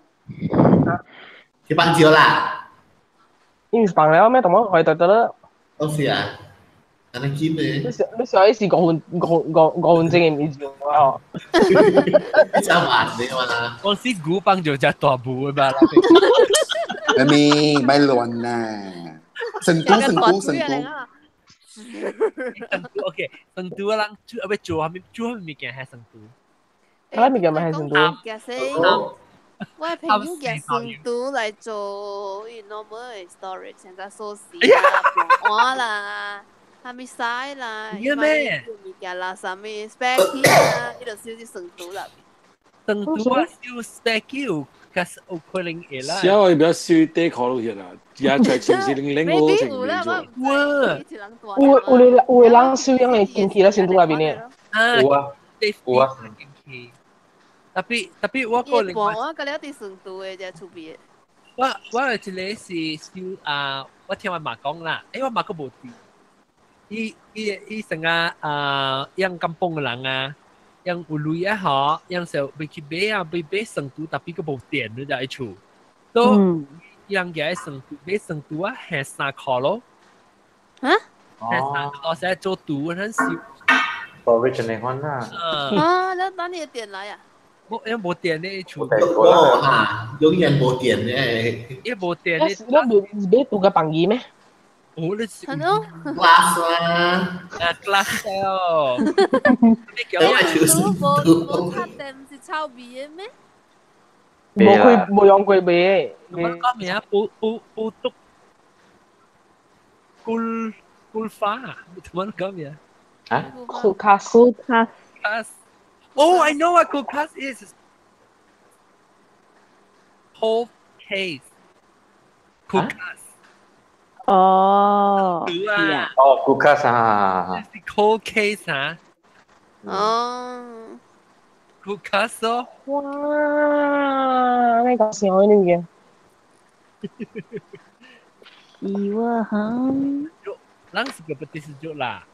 佢放招啦！伊毋是放了咩？同我可以得得了。哦是啊，按呢見呢？你上一時五分鐘嘅物件哦。你真慢你嘛？我是古幫就只大步的嘛。咪咪咪亂啦！成都成都成都。成都 OK，成都人做要做啥物做啥物物件係成都？啥物物件咪係成都？我朋友夾成都來做伊 normal 的 storage，像個鎖匙啦、盤啦、啥物屎啦，伊買物件啦，啥物 spare key 啦，伊就收佇成都啦。成都啊，收 spare key 有較有可能會啦。小伊不要收底褲落去啦，而家出清清靈靈我清清做。哇！有有的人收養的進去咧成都內面的。有啊，有啊。 tapi 我個另外，我個了佇成都的只厝邊。我有一個是收啊，我聽我媽講啦，我媽閣無佇，伊伊伊成個啊，養甘榜的人啊，養有鐳啊吼，養時候欲去買啊，買買成都，tapi 閣無電你知厝，都人家成都買成都啊，還3箍咯，啊？還3箍使做賭很少。 storage 那款啦。啊，你哪裡的電來啊？無，因無電咧厝。哦哈，永遠無電咧。伊無電咧。你無買獨個房機咩？哦，你是。 glass 啊。啊，glass 哦。你叫我無無插電，毋是臭味的咩？無開無用過買。我講咩啊？布布布篤。古古花，怎麼講咩啊？庫卡庫卡。 Oh, I know what kulkas is. Cold case. Kulkas. 哦。哦，kulkas 啊。是 cold case 啊。哦。 Kulkas 哦。哇！你講笑呢件？希望。咱是個不電視劇啦。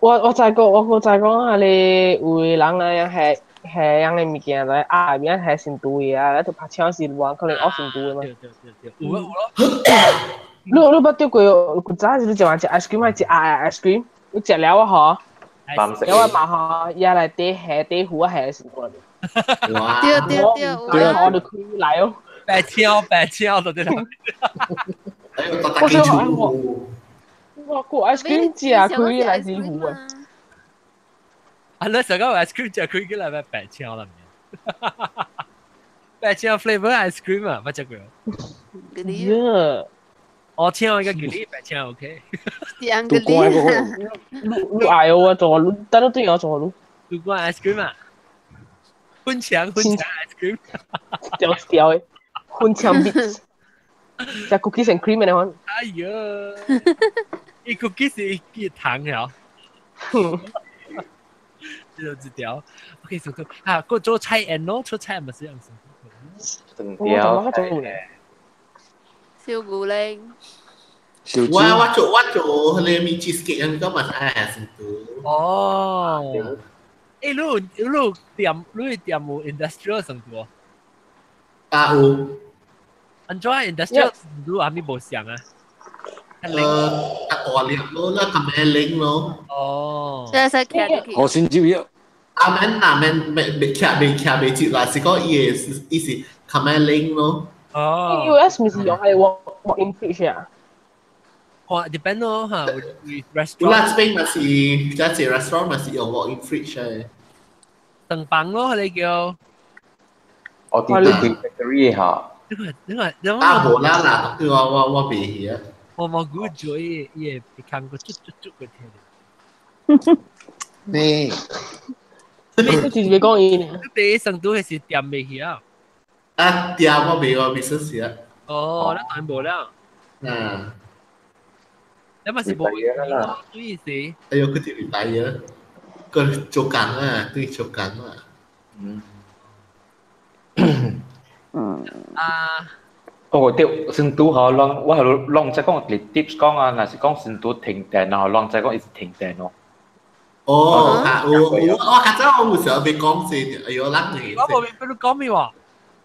我知講，我知講啊！你有的人啊，係係樣的物件來啊，面係成都的啊，就拍槍是無可能學成都的嘛。對對對對，有啊有咯。你捌釣過？古早時你食完食 ice cream 還食啊 ice cream？你食了啊嗬？了啊嘛嗬，也來底下底糊啊下成都的。對對對，我就開來哦。白槍白槍就對啦。我想我。我個 ice cream 食開來是糊啊！啊，你上個 ice cream 食開起來咪白槍啦，白槍 flavor ice cream 啊，捌食過？耶！我聽我個叫你白槍 OK。都關個你愛我做，你等你對我做你。都關 ice cream 啊！粉腸粉腸 ice cream，掉掉的粉腸 bits，食 cookies and cream 的款。哎呀！伊 cookies 是伊糖了，這就一條。OK，做做啊，個做菜園咯，做菜咪是樣子。整條。燒牛奶。我做迄個米 cheesecake，應該嘛是愛成都。哦。欸，你店有 industrial 成都？啊有。按怎 industrial 成都阿咪無像啊？較大粒咯，那較免拎咯。哦。這使徛入去。好新就業。阿免那免未未徛未徛未接啦，是講伊個伊是較免拎咯。哦。 US 毋是用係 walk in fridge 啊？哇，depend 咯嚇，restaurant。有啦，這邊嘛是，這個 restaurant 嘛是用 walk in fridge 的。長房咯，你叫。哦，佇對 factory 嚇。呢個啊，無啦啦，我袂去啊。我冇估咗伊伊會看過足足足個聽。咩？你直接講伊呢？你第成都係是掂未去啊？啊，掂我未我未識時啊。哦，你當無了。嗯。你咪是無啦，意思。哎呦，佢條禮拜嘢，佢做工啊，對做工啊。嗯。嗯。啊。哦對，成都吼，攏我係攏在講一個 tips 講啊，若是講成都停電啊，攏在講一直停電咯。哦，我較早我有時候未講先，哎呦，咱你我無明白你講咩話。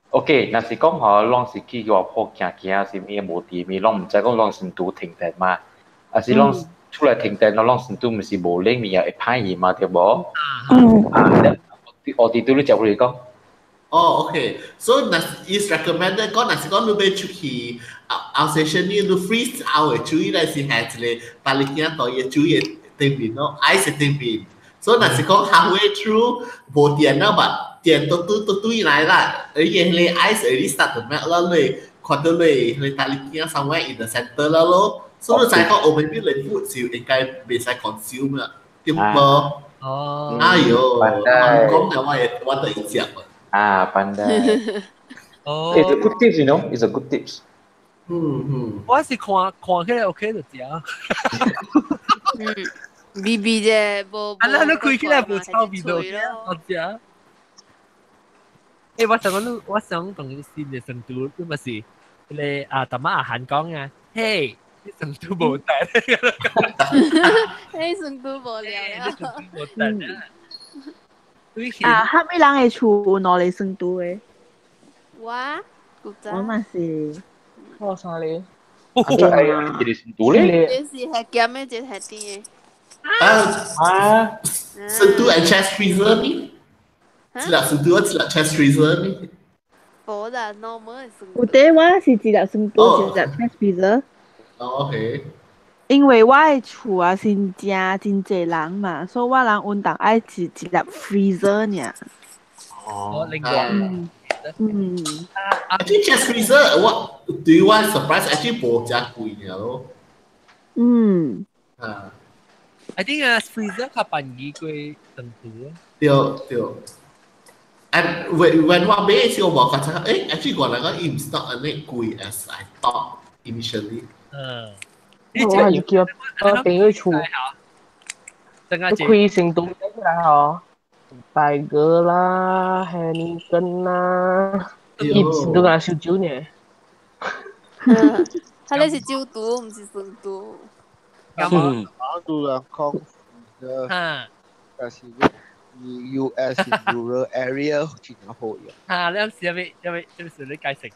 OK，若是講吼，攏是去外坡行行啥物無電物，攏毋知講攏成都停電嘛，啊是攏出來停電咯，攏成都毋是無冷面也會歹去嘛，對無？嗯。啊，我佇對你食不講。哦，OK，so 若是 recommended 講，若是講你欲出去 outstation 呢，你 freeze out 的水咧是係一個大力鏡袋嘅水的頂面咯，ice 的頂面。所以若是講 halfway through 無電了吧，電都都都對來啦，而且迄個 ice already start to melt 啦，你看到你迄個大力鏡 somewhere in the center 啦咯，所以你知講哦，maybe 你 food 就應該袂使 consume 啦，對無？哦，哎喲，講了我會我就會食啊。Ah, pandai. Oh. It's a good tips, you know. It's a good tips. 嗯嗯。我是看看起來 OK 就食。嗯，B B 啫，無。啊，你開起來無臭味道，我食。欸，我想講你，我想同你新嘅成都，你咪是迄個啊，淡仔阿韓講啊，嘿，你成都無電。嘿，成都無聊了。無電啊！啊，蝦米人的厝有兩個成都的？我，我嘛是。我三個。哎呀，一個成都咧。一是係鹹的，一個係甜的。啊啊！成都 and chest freezer 呢？一粒成都，一粒 chest freezer 呢？無啦，normal 的成都。有得我是一粒成都，一粒 chest freezer。哦，OK。因為我的厝啊是真真濟人嘛，所以我人運動愛一一粒 freezer 爾。哦，另外，嗯嗯。 Actually chest freezer 我對我 surprise actually 無真貴爾咯。嗯。啊。 I think 啊 freezer 較便宜過成都。對對。And when 我買時我無覺得，誒，actually 原來講伊毋是 not 按呢貴 as I thought initially。嗯。我又叫我朋友厝，開成都起來吼，大哥啦，海尼根啦，伊成都敢燒酒呢。他那是酒都，毋是成都。嗯，都人講，但是 US rural area 真好用。啊，你啱試下咩？咩咩你解釋？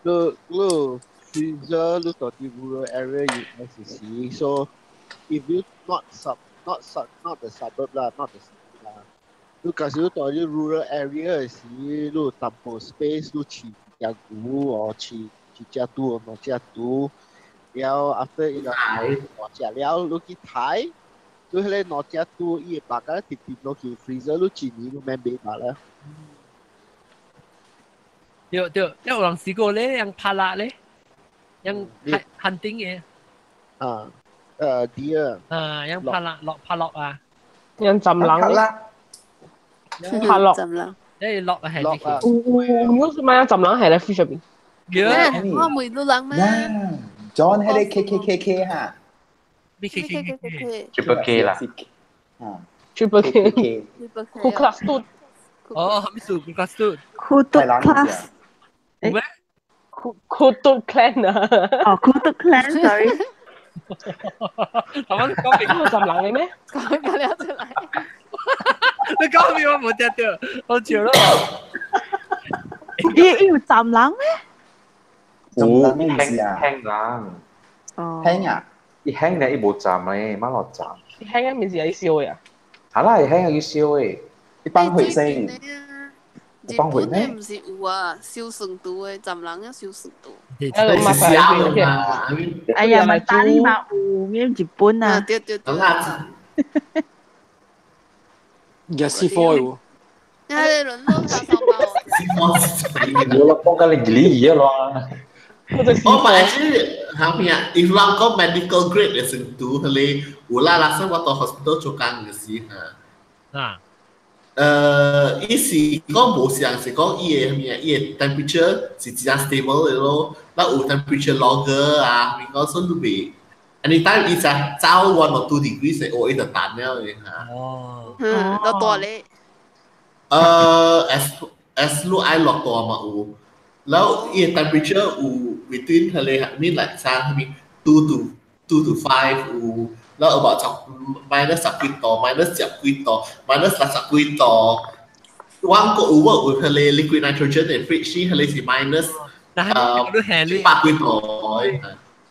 你你。Freezer look at the rural area US see. So if you not sub not sub not the suburb lah, not the city lah. 你假使到啲 rural area 時，你有淡薄 space，你飼隻牛哦，飼一隻豬兩隻豬，然後 after 伊個兩隻了，你去睇，你迄個兩隻豬伊會白個直直落去 freezer，你一年你免買罷啦。對對，有人試過咧，用拍蠟咧。用hunting 嘅。啊，deer。啊，用拍落落拍落啊。用浸冷咧。拍落。浸冷。誒落係。落啊。有有是嘛？浸冷係咧 fish 入邊。我每路人咩？John 係咧 K K K K 哈。咩 K K K K K？Triple K 啦。啊。 Triple K。Ku class two。哦，咩數？Ku class two。 Ku class。咩？酷獨 clan 啊！哦，酷獨 clan，sorry。頭先講邊個浸冷嘅咩？講講了出來。你講咩我冇聽到，我笑咯。伊有浸冷咩？有輕輕冷。哦。輕啊！伊輕咧，伊無浸咧，馬落浸。輕啊，咪是愛燒嘅啊？係啦，伊輕係要燒嘅，一般會先。日本的毋是有啊，燒成都的，浸人啊燒成都。哎呀，咪打你嘛有咩日本啊？對對對。也是貨喎。你係輪到叉燒包。我啦，講緊你理嘢咯。我買是後面啊，if 人講 medical grade 的成都，迄個有啦，啦，我到 hospital 做工嘅時嚇。啊。伊是講無像是講伊个咩，伊个 temperature 是真 stable 的咯，那有 temperature logger 啊，咪講說都未，anytime 伊就走 1 or 2 degrees 哦，伊就彈了嘅嚇。哦，嗯，落大咧。As 你愛落大嘛有，然後伊個 temperature 有 between 佢哋 mean like 啥咪 2 to 5 有。然後 about minus 十幾度，minus 十幾度，minus 六十幾度。我個有 work with 佢哋 liquid nitrogen 嘅 fridge，佢哋是 minus 百幾度。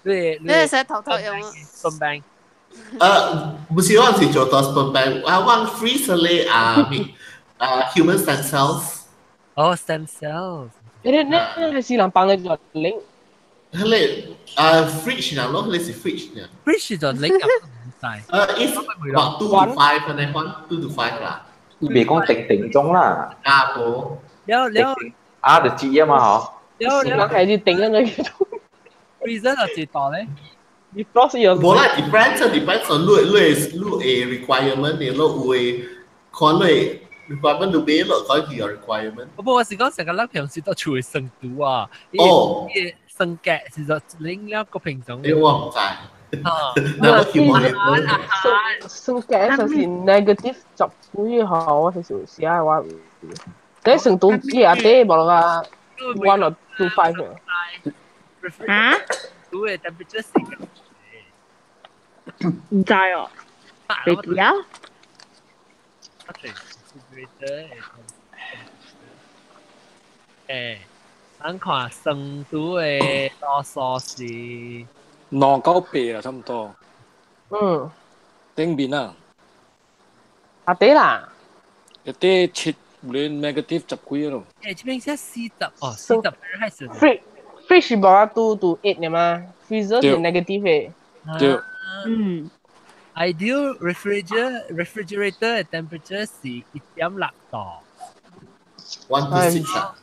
你你係使頭頭用啊？sperm bank。唔是我是做到 sperm bank，我 freeze 佢哋啊啊 human stem cells。哦，stem cells。你係是人幫你做拎？佢哋啊 fridge 嗱咯，佢哋是 fridge 呢。 fridge 就拎入。If about 2 to 5 可能換 2 to 5 啦。伊袂講定定鐘啦。啊，無。了了。啊，就知啊嘛嗬。了了。係要定緊佢。 freezer 就幾多咧？你 frost 有。無啦，depends on 你嘅 requirement，你有嘅看你 requirement 你買落講佢有 requirement。不過我是講成個粒平時都厝嘅生度啊。哦。生格是就拎了個品種。誒，我唔知。啊，那我生格就是 negative 十幾號，我就是寫我。但成都幾啊？啲無啦，1 or 2 5 嘅。啊？都嘅 temperature 唔知哦，未記啊？誒，咱看成都嘅多數是。2到8啦，差唔多。嗯。頂邊啊。啊對啦。一啲七連 negative 十幾咯。誒，這邊寫40哦，40開始。 Fridge 是無啊 2 to 8 嘅嘛，freezer 是 negative 嘅。對。嗯。 Ideal refrigerator temperature 是1.6度。 1 to 6 啊。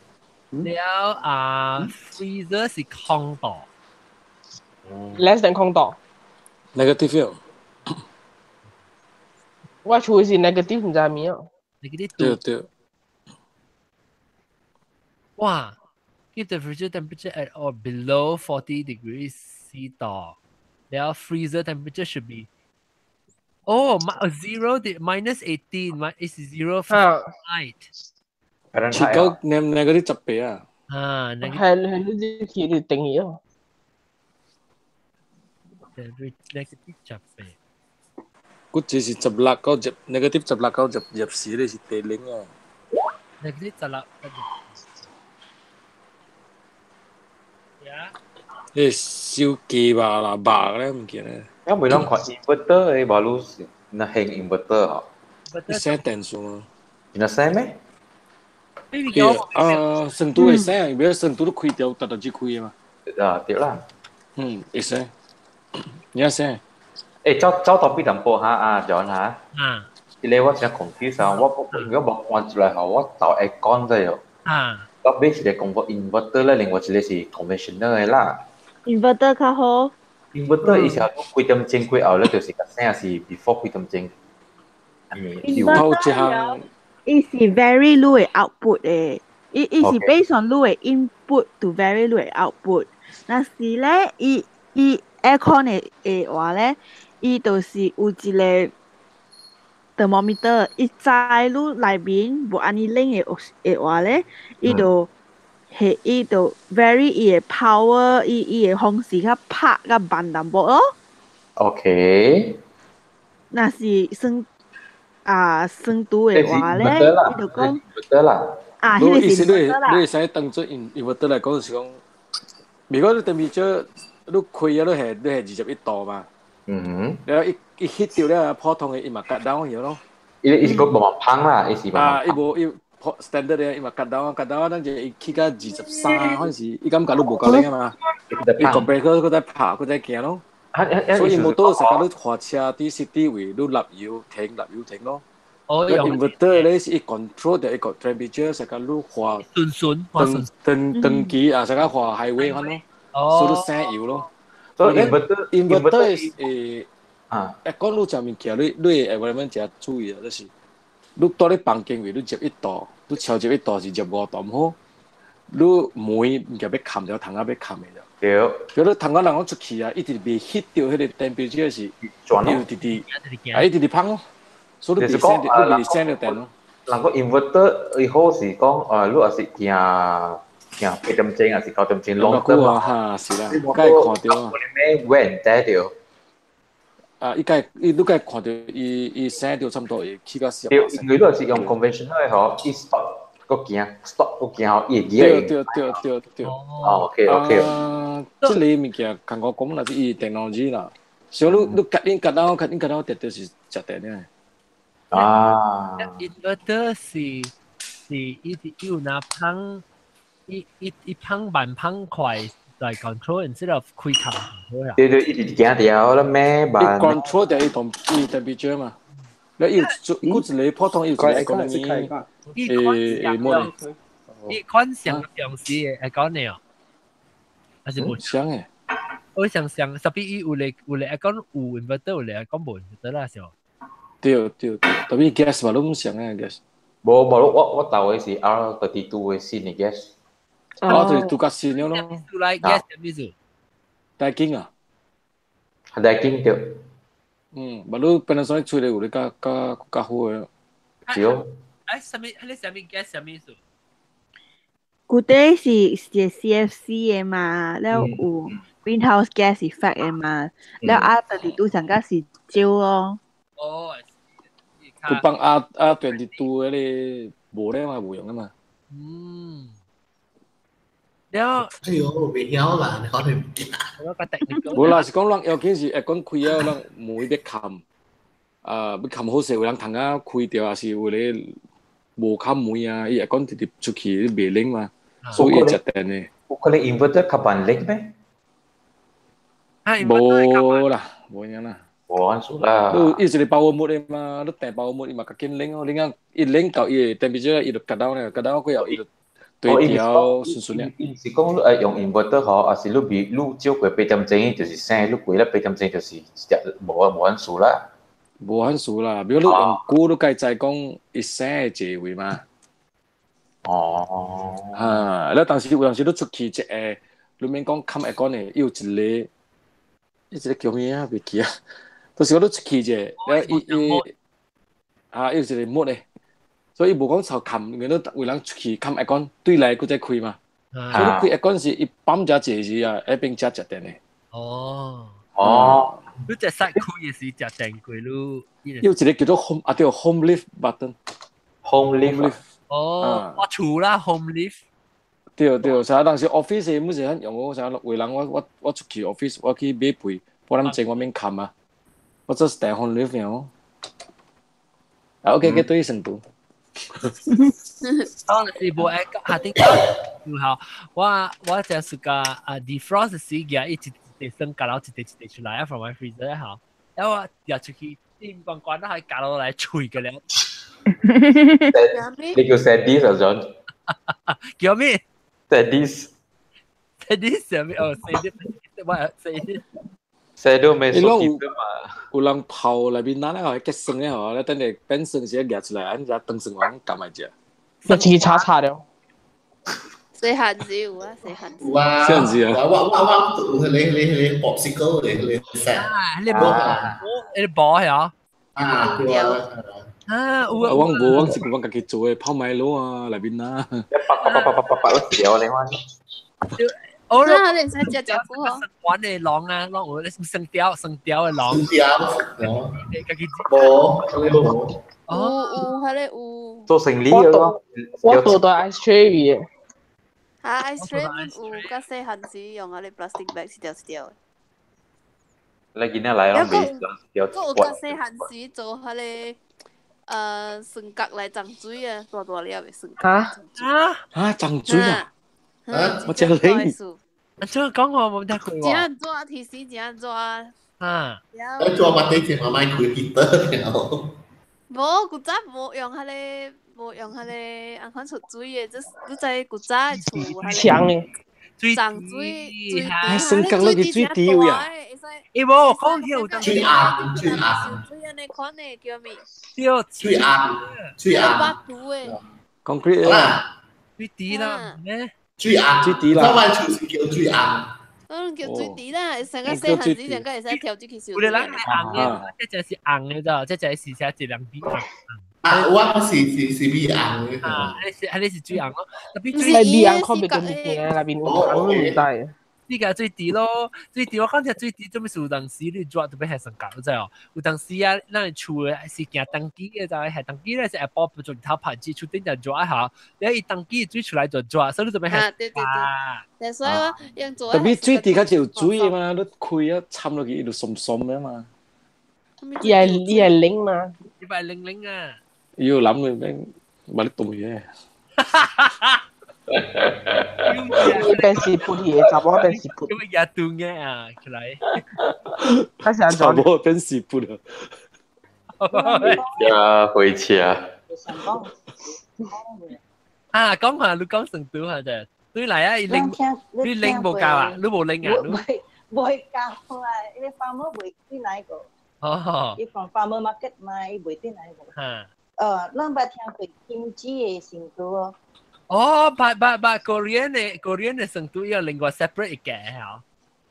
了啊，freezer 是0度。 less than 0度。 negative。我厝是 negative 唔知係咩哦。 negative 對對。哇！Keep the refrigerator temperature at or below 40 degrees C 度。然後 freezer temperature should be oh zero minus 18 is 0 Fahrenheit。切到 negative 18啊。啊，係係呢啲佢定義咯。 negative 18。佢只是16到10 negative 16到10入時咧是地零啊。 negative 16。你燒雞肉啦，肉咧唔見咧。我袂啷看 inverter 的無路是那行 inverter 吼。你寫電數嗎？你那寫咩？啊，成都會寫，如果成都都開掉，特特只開嘛。啊，對啦。嗯，會寫。你要寫。誒，走走到邊淡薄哈啊，John 哈。啊。這個我真 confuse 啊，我如果無關出來吼，我就會講咗喲。啊。我買一個 inverter 咧，另外一個是 conventional 的啦。 inverter 較好。 inverter 伊是幾點鐘過後咧，就是較醒是 before 幾點鐘。係咪？ inverter 伊是 vary 你的 output 的，伊是 based on 你的 input to vary 你的 output。若是咧，伊 aircon 的話咧，伊就是有一個 thermometer，伊知你內面無按呢冷的的話咧，伊就係伊就 vary 伊的 power，伊的風勢較拍較慢淡薄咯。 OK。若是算啊算拄的話咧，伊就講得啦。啊，你意思你你會使當做 inverter 來講是講，如果你 temperature 你開啊，你係21度嘛。嗯哼。然後一 hit 掉了，普通的伊嘛 cut down 去咯。伊是講慢慢芳啦，伊是慢慢。啊，伊無伊 standard 的，伊嘛 cut down，cut down，咱就伊起到23，反是伊感覺你無夠冷啊嘛。伊 compressor 閣在拍，閣在行咯。所以摩托實個你駛車佇 city 位，你立油停，立油停咯。哦， inverter 咧是伊 control 著一個 temperature，實個你駛順順長長長期啊，實個駛 highway 款咯，所以你省油咯。所以 inverter inverter 是啊，講你食物件，你你會 environment 誠注意啊，就是你蹛咧房間位，你入1度，你超入1度是入5度毋好，你門物件欲冚著，窗仔欲冚的了。對。比如你窗仔人講出去啊，伊直袂 hit 著彼個 temperature 是，轉伊有直直，啊伊直直芳咯，所以你袂省著，你袂省著電咯。人個 inverter 伊好是講，你若是行行8點鐘，還是9點鐘，攏久啊，哈是啦，該會看著啊。咩 when 得著？啊，伊該伊你該看著伊伊省著差不多會起到48。對，因為你若是用 conventional 的吼，伊 stop 閣行，stop 閣行吼，伊會記對對對對對。哦，OK OK。啊，這個物件，共我講啦，是伊電腦機啦。所以你你夾恁夾到夾恁夾到，絕對是食電的。啊。 Inverter 是是伊是有拿芳，伊伊伊芳慢芳快來 control instead of 開頭。對對，伊直行掉啦咩慢。伊 control 掉伊同伊 temperature 嘛。你有做，佫一個普通有一個 economy，誒冇。伊款上上時會講你哦，還是無上的？我想想，特別伊有咧有咧講有 inverter，有咧講無 inverter 啦，是哦。對對對，特別 gas 嘛，攏上的 gas。無無，我我鬥的是 R32 的新的 gas。 R32 較新了咯。來 gas 啥物事？大金啊？大金對。嗯，無你本來所吹的有咧較較較好的。對。哎，啥物？彼個啥物 gas 啥物事？舊底是是 CFC 的嘛，了有 greenhouse gas effect 的嘛，了 R32 上較是少咯。哦，佢幫 R22 彼个無咧嘛，無用的嘛。嗯。了。哎喲，袂曉啦，你講你唔記。無啦，是講人要緊是會講開了，人門欲冚，啊，欲冚好勢，有人窗仔開著，抑是有咧無冚門啊，伊會講直直出去袂冷嘛，所以會食電的。有可能 inverter 較慢冷咩？無啦，無影啦。無按數啦。你伊一個 power mode 的嘛，你訂 power mode 伊嘛較緊冷哦，你講伊冷到伊的 temperature 伊就降到咧，降到過後伊就對調順順咧。伊是講你愛用 inverter 吼，抑是你比你少過8點鐘就是省，你過了八點鐘就是無無按數啦。無按數啦，比如你用久，你該知講伊省的濟位嘛。哦。哈，你當時有當時你出去一下，你免講冚會講的，伊有一個，伊一個叫咩啊？袂記啊。就是講你出去者，了伊伊啊，伊有一個 mode 的，所以伊無講臭冚，因為你有人出去冚會講對來閣再開嘛。所以你開會講是伊泵遮濟時啊，彼邊才食電的。哦。哦。你隻塞開的是食電過你。有一個叫做 home 啊，對 home lift button。 home lift。哦，我厝啦，home lift。對對，啥當時 office 每時很用我，啥有人我我我出去 office，我去買被，半點鐘我免冚啊。我做是 home lift 哦。啊，OK，佢對成都。當時無愛下頂然後我我就是個啊 defrost 時嘅，一一塊生夾落一塊一塊出來啊，from my freezer 吼，然後我掉出去，電關關都係夾落來脆嘅了。你叫 Sadis 啊，John？叫咩？Sadis。 Sadis 係咩？哦，Sadis，我 Sadis。 Sadomasochism 嘛。有人泡內面咱咧，結霜咧吼，咧等下變霜時夾出來，按只當霜王夾來食。那自己炒炒了。細漢子有啊，細漢子。有啊，細漢子啊。我我我我你你你 popsicle 你你食。啊，你無你無係啊？啊，對啊。啊，有啊。我無，我是我家己做的泡麥滷啊，內面啊。啪啪啪啪啪啪，掉你看。哦，那你使食食苦吼？玩的狼啊，狼有你生雕生雕的狼。生雕，你家己無，你無。有有，彼个有。做生理咯。我做到 ice tray 嘅。啊，ice tray 有，較細漢時用啊，你 plastic bag 一條一條的。你囡仔來攏袂條。閣有較細漢時做彼个酸角來裝水啊，大大粒的酸角。嚇啊啊！裝水啊！我真靈。啊，這講我冇聽過喎。真熱，天時真熱。啊！你做乜啲錢我買開 heater 了。無，古早無用彼个，無用彼个，按款出水的，這你知古早的厝。牆的。水長水水滴，成功落去水滴位啊！伊無講有水硬水硬，水按呢款的叫咩？對，水硬水硬。毒的。 concrete 啦，水滴啦，咩？水硬，水滴啦。台灣厝是叫水硬。嗯，叫水滴啦，成個細漢子成個會使跳進去有的人係紅的，這隻是紅的咋，這隻是寫一兩滴紅。啊，我是米紅的。啊，你是水紅咯，特別水米紅看袂到物件，內面有紅都毋知。你個水滴咯，水滴我講只水滴做咩事？有當時你抓特別係成格，知哦？有當時啊，咱厝的是行登機的，就係登機咧是 Apple 不做頭拍機，厝頂就抓一下，你一登機水出來就抓，所以你做咩係？啊，對對對，所以我用做。特別水滴較就有水的嘛，你開啊摻落去，伊就鬆鬆的嘛。伊係零嘛？伊係零零啊！伊有諗佢咩？冇你動嘢。伊變是撥去的，查某變是撥。咁咪也斷嘅啊，起來。開始查某變是撥啊。呀，回車。啊，講下你講成都下啫，對嚟啊，拎你拎無夠啊，你無拎啊，袂夠啊，因為 farmer 袂進來個。哦。伊從 farmer market 買，伊袂進來個。嚇。咱捌聽過金雞的成都哦。哦，捌 Korean 的成都有另外 separate 一個嚇。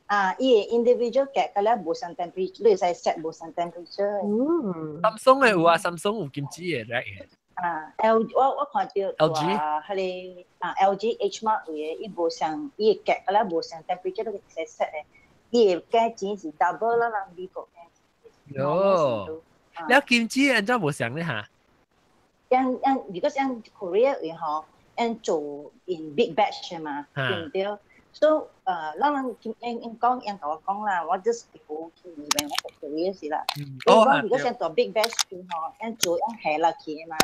啊，伊個 individual 格個咧無相 temperature，你會使 set 無相 temperature。嗯。 Samsung 的有啊，Samsung 有金雞的嚟。啊，L 我看到 LG 迄個啊 LG H Mart 有的，伊無相，伊個格個咧無相 temperature，你會使 set 的。伊個價錢是 double 啦，咱美國價錢。喲，了金雞按怎無相咧嚇？樣樣，如果像 Korea 位吼。因做 in big batch 嘛，對唔對？所以咱人因因講，因共我講啦，我 just 冇去裡面，我學做嘢是啦。哦，如果想做 big batch 吼，因做因下落去嘛，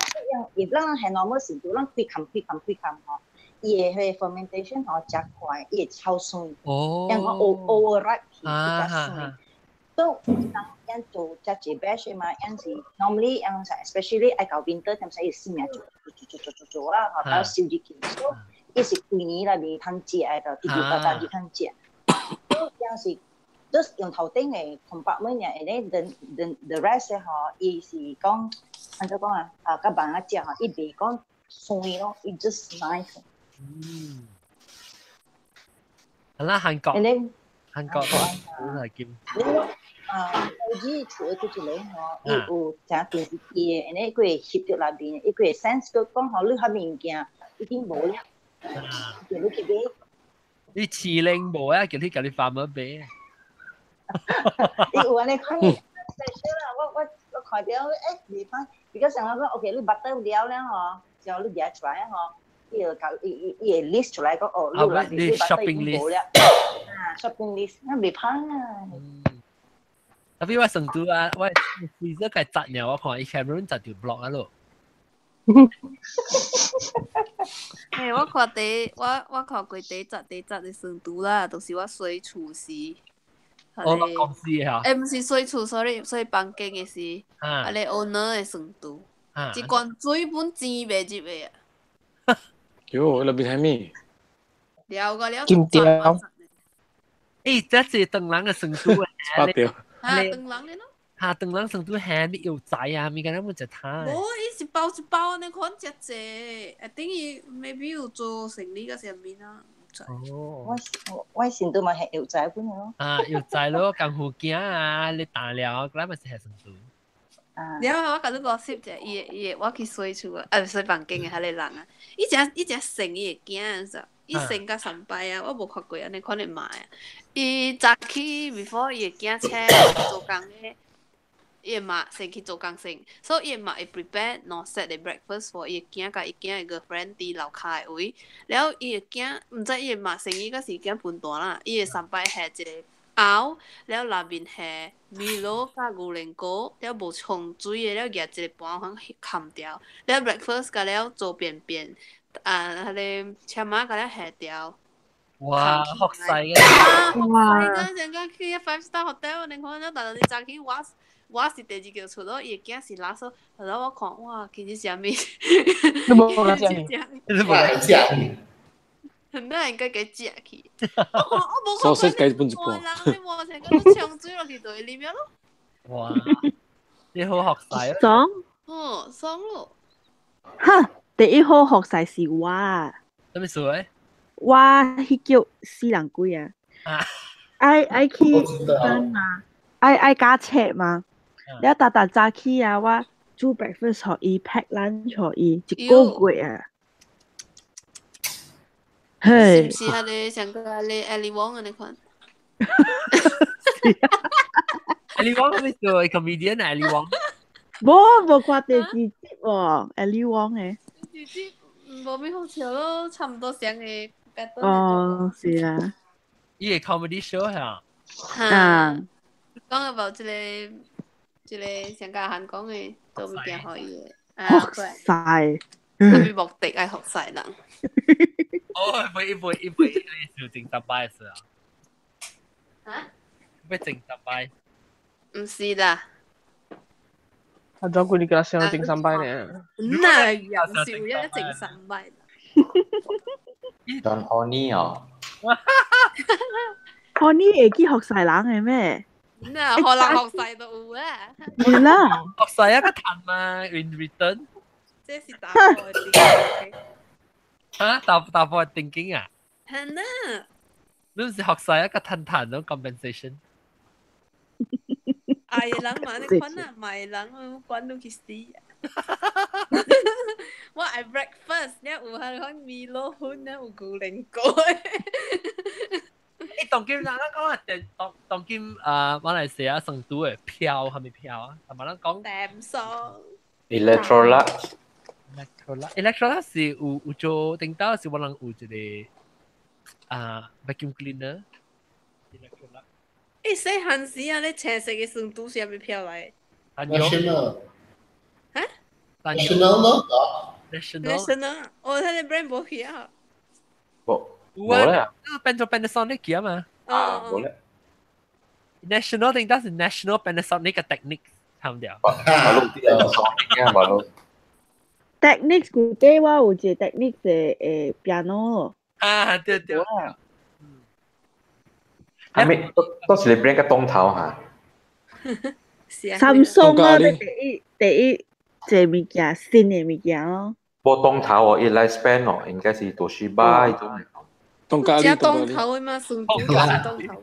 因咱人係 normal 時，咱開冚開冚開冚吼，伊個迄個 fermentation 吼誠快，伊會超酸。哦。因講 overripe 去比較酸。所以人因做這一 batch 嘛，因是 normally 因 especially 愛到 winter 點使伊死命做做做做做做啦，吼，到收入去，所以伊是規年內面通食的，直直達達就通食。所以因是就是用頭頂的 compartment 爾，and then the rest 吼，伊是講按怎講啊？啊，較慢仔食吼，伊袂講酸咯，伊 just nice。嗯。好啦，韓國。韓國係金。啊，LG 厝的佫一個吼，伊有誠電視機的，and then 伊會翕著內面，伊會 sense 閣講吼，你彼物件已經無了，叫你去買。你飼靈無啊？叫你共你 farmer 買。伊有按呢款的 special 啦，我看著欸，袂歹，比較像講，OK，你 butter 了了吼，之後你掠出來吼，伊就共伊會 list 出來講，哦，你內面你 butter 已經無了，啊，shopping list，那袂歹啊。特別我成都啊，我 freezer 該砸了，我看伊 Cameron 砸條 block 啊咯。欸，我看第我看過第一集第一集的成都啦，就是我洗厝時。哦，公司的嚇。欸，毋是洗厝，sorry，洗房間的時，啊個 owner 的成都，一罐水本錢袂入的啊。喲，那邊係咩？了個了。金條。欸，這是唐人的成都啊。八條。啊，唐人的咯。嚇，唐人成都蝦米有仔啊，物件咱們食他。無，伊是包一包按呢款食濟，啊等於 maybe 有做生理個啥物啊，毋知。哦。我成都嘛係藥材本咯。啊，藥材咯，功夫囝啊，你打了，咱嘛是係成都。啊。了後我共你講攝者，伊個伊個我去洗厝啊，啊洗房間的彼個人啊，伊誠伊誠生伊的囝是。伊生甲三擺啊，我無看過按呢款的媽啊。伊早起 before 伊的囝車做工的，伊的媽先去做工先，所以伊的媽會 prepare 兩 set 的 breakfast for 伊的囝佮伊囝的 girlfriend 佇樓跤的位。了伊的囝毋知伊的媽生意抑是囝分大啦，伊會三擺下一個甌，了內面下 Milo 佮牛奶糕，了無沖水的，了舉一個盤番冚掉，了 breakfast 佮了做便便。啊，彼個車馬共了下掉。哇，學勢嘅！啊，學勢嘅，成個去 five star hotel，你看，但是你早起我是第二個出咯，伊的囝是 last，後來我看，哇，其實啥物？你無講啥物？你無講啥物？很多人該給食去。我無所以計半一半。人你無成個沖水落去就會啉了咯。哇！你好學晒啊！爽。哦，爽咯。哈！第一好學晒是我。什麼事咧？我彼叫死人鬼啊！愛愛去嘛，愛愛加冊嘛。了逐逐早起啊，我煮 breakfast 予伊，pack lunch 予伊，一個月啊。嘿。是毋是彼个上個彼个 Ali Wong 按呢款？ Ali Wong 係咪做 comedian 啊？Ali Wong。無無看第二集喎，Ali Wong 的。第二集無咩好笑咯，差唔多上個 pattern。哦，是啊。伊個 comedy show 嚇。啊。講 about 這個這個上家韓講的做物件予伊的。學晒。特別目的愛學晒人。哦，會會會，就整十擺是啊。啊？欲整十擺？毋是啦。啊，怎鬼你給他想整三擺呢？那樣是有一整三擺。 Don Honey 哦。 Honey 會去學晒人的咩？那可能學晒都有啊。是啦。學晒一個賺嘛，in return。這是查埔的定啊，查查埔的定經啊？係啊。你毋是學晒一個賺賺咯 compensation。愛人嘛，你款啊，買人管你去死啊！我愛 breakfast，你有彼款米滷粉，有牛奶糕。欸，當今咱講啊，當當今啊，馬來西亞成都的票係咪票啊？係咪咱講？Samsung。 Electrolux。 Electrolux 是有有做頂到是我人有一個啊 vacuum cleaner。欸，細漢時啊，你青色的成都是啥物票來？National。哈？National 咯。 National。 National，哦，彼个 brand 無去啊。無。有啊，變做 Panasonic 啊嘛。啊，無咧。 National 頂到是 National Panasonic 嘅 Technics 差唔多。馬路啲 Panasonic 啊，馬路。 Technics 古底我有一個 Technics 的誒 piano。啊，對對。係咪都都是你 brand 個東頭嚇？Samsung 啊，第一第一這物件新的物件咯。無東頭哦，伊 lifespan 哦，應該是東芝彼種。東咖喱，東頭的嘛，算東東頭。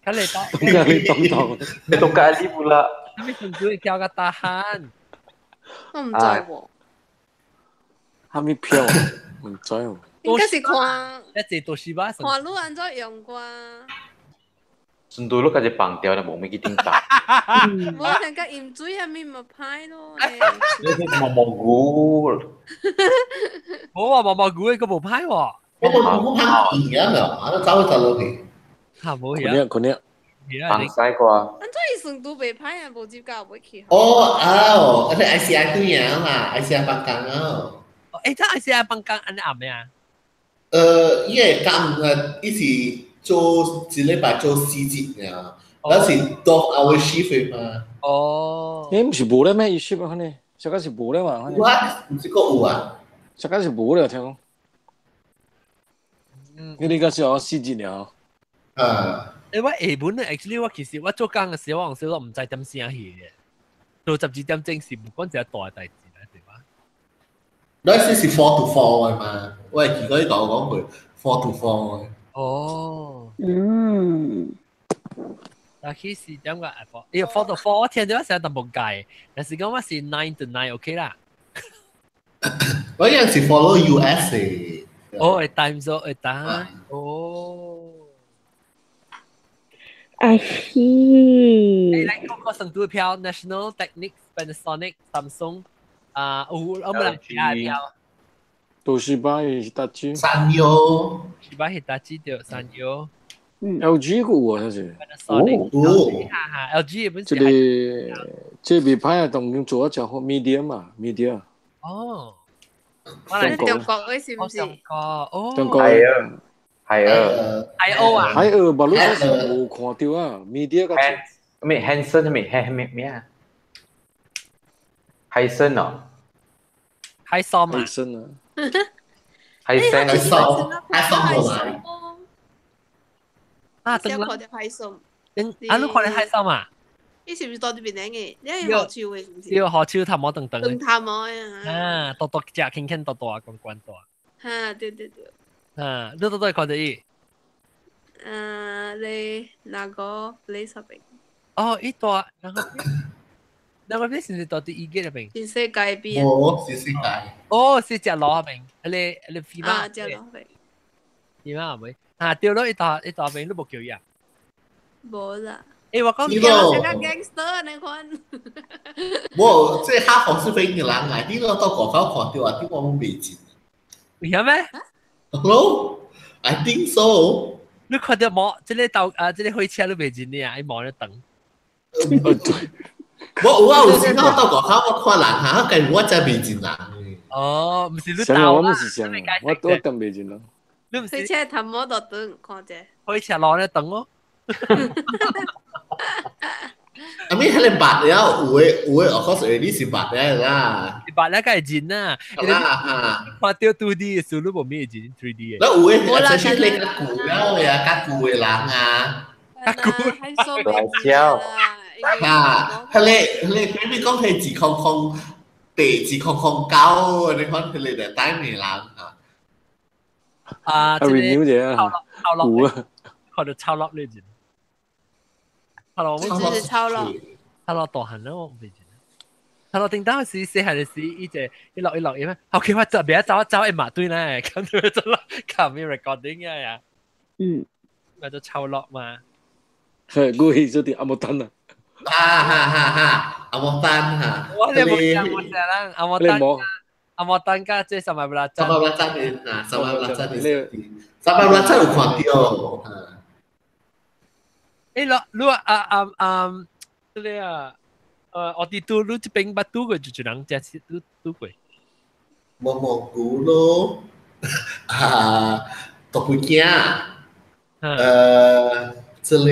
睇你當，東咖喱東頭，你東咖喱不啦？你咪算叫個大漢。我毋知喎。啥物票？毋知喎。應該是看，一隻東芝看你按怎用啩？順道你家己放掉，就無咩去頂打。無像甲飲水啥物嘛歹咯。你毛毛菇。無啊，毛毛菇個無歹喎。毛毛菇歹甜啊，啊，走走落去。嚇無去啊，可能。放晒啩。按怎伊成都袂歹啊，無接教袂去。哦啊哦，啊，ICI 對啊嘛，ICI 放工啊。欸，這 ICI 放工按呢暗咩啊？伊個工啊，伊是做一禮拜做四節爾，那是12 hour shift 嘛。哦。你毋是無咧咩？伊 shift 可能，小可是無咧嘛。有啊，毋是閣有啊。小可是無咧，聽講。嗯。你個是講四節爾。啊。欸，我下本咧，actually 我其實我做工嘅時候，我有時我毋知點聲去嘅，做12點鐘是毋管一個大代誌啦，對吧？那時是 4 to 4 嘛，我係記得你同我講過 4 to 4。哦。嗯。但其實點解 four？欸，4 to 4，我聽到成日都無計，但是講我是 9 to 9，OK 啦。我有陣時 follow US 嘅。哦，time zone，會 time，哦。哎嘿！欸，來講個成都票，National、Technics、Panasonic、Samsung，啊，有我們來其他票。東芝是大機。三洋。東芝是大機對，三洋。 LG 個有啊，是。 Panasonic。哦。哈哈，LG 本這個這未歹啊，當今做啊誠好，Midea 嘛，Midea。哦。中國中國的是毋是？中國哦。中國。係啊。係啊。海鷗啊。海鷗，無你說是無看到啊，Midea 較咩 Hanson 咩咩咩啊？海參哦。海參啊。海參啊。係聲海松，海松冇來。啊，等看到海松。啊，你看到海松啊？你是唔是到這邊嚟嘅？你係河丘嘅，是唔是？對，河丘頭毛等等。等頭毛啊！啊，多多食輕輕多多啊，關關大。哈，對對對。啊，你多多看到伊？啊，你哪個 place 嗰邊？哦，伊大，那個那個邊是唔是到佇伊個那邊？新世界邊。無，新世界。哦，是食螺嗰邊，迄個飛馬。啊，食螺邊。飛馬係咪？啊，對咯，伊大伊大邊你無叫伊啊？無啦。欸，我講呢個 gangster 你看。無，這哈佛是非嘅人來，你我到外口看到啊，啲我未見。有咩？Hello，I think so。你看到冇？這個豆啊，這個火車你未見呢啊？伊望咧等。我有啊，有時我到外口我看人嚇，計我真未見人。哦，唔是你豆我唔是想，我都等未見咯。你唔是火車頭毛就等看者。火車路咧等哦。阿咪迄個白了，有的有的，of course 你是白了啦。白了梗係真啦。啦看到 2D 的時候，你無咩真 3D 的。那有的，就是你較舊了的啊，較舊的人啊。較舊。辣椒。哈，迄個迄個，比如講彼2008、2009，你看迄個就等的人啊。啊，這個 renew 者超落超落，看到超落呢陣。超落，我是超落，超落大漢咯，我唔記得。超落頂當時細漢時，伊就一落一落，伊咩？後期我就別走走一馬隊咧，咁就做咯，靠咩 recording 啊呀？嗯，咪就超落嘛。係，我去做啲阿莫丹啊。啊哈哈哈！阿莫丹哈。我哋冇講冇講啦，阿莫丹。阿莫丹加這三百布拉贊。三百布拉贊的啊，三百布拉贊的。三百布拉贊有看到。欸，你你啊啊啊，這個啊，我哋拄你這邊捌拄過就一人食食拄拄過。毛毛菇咯，啊，豆腐羹，這個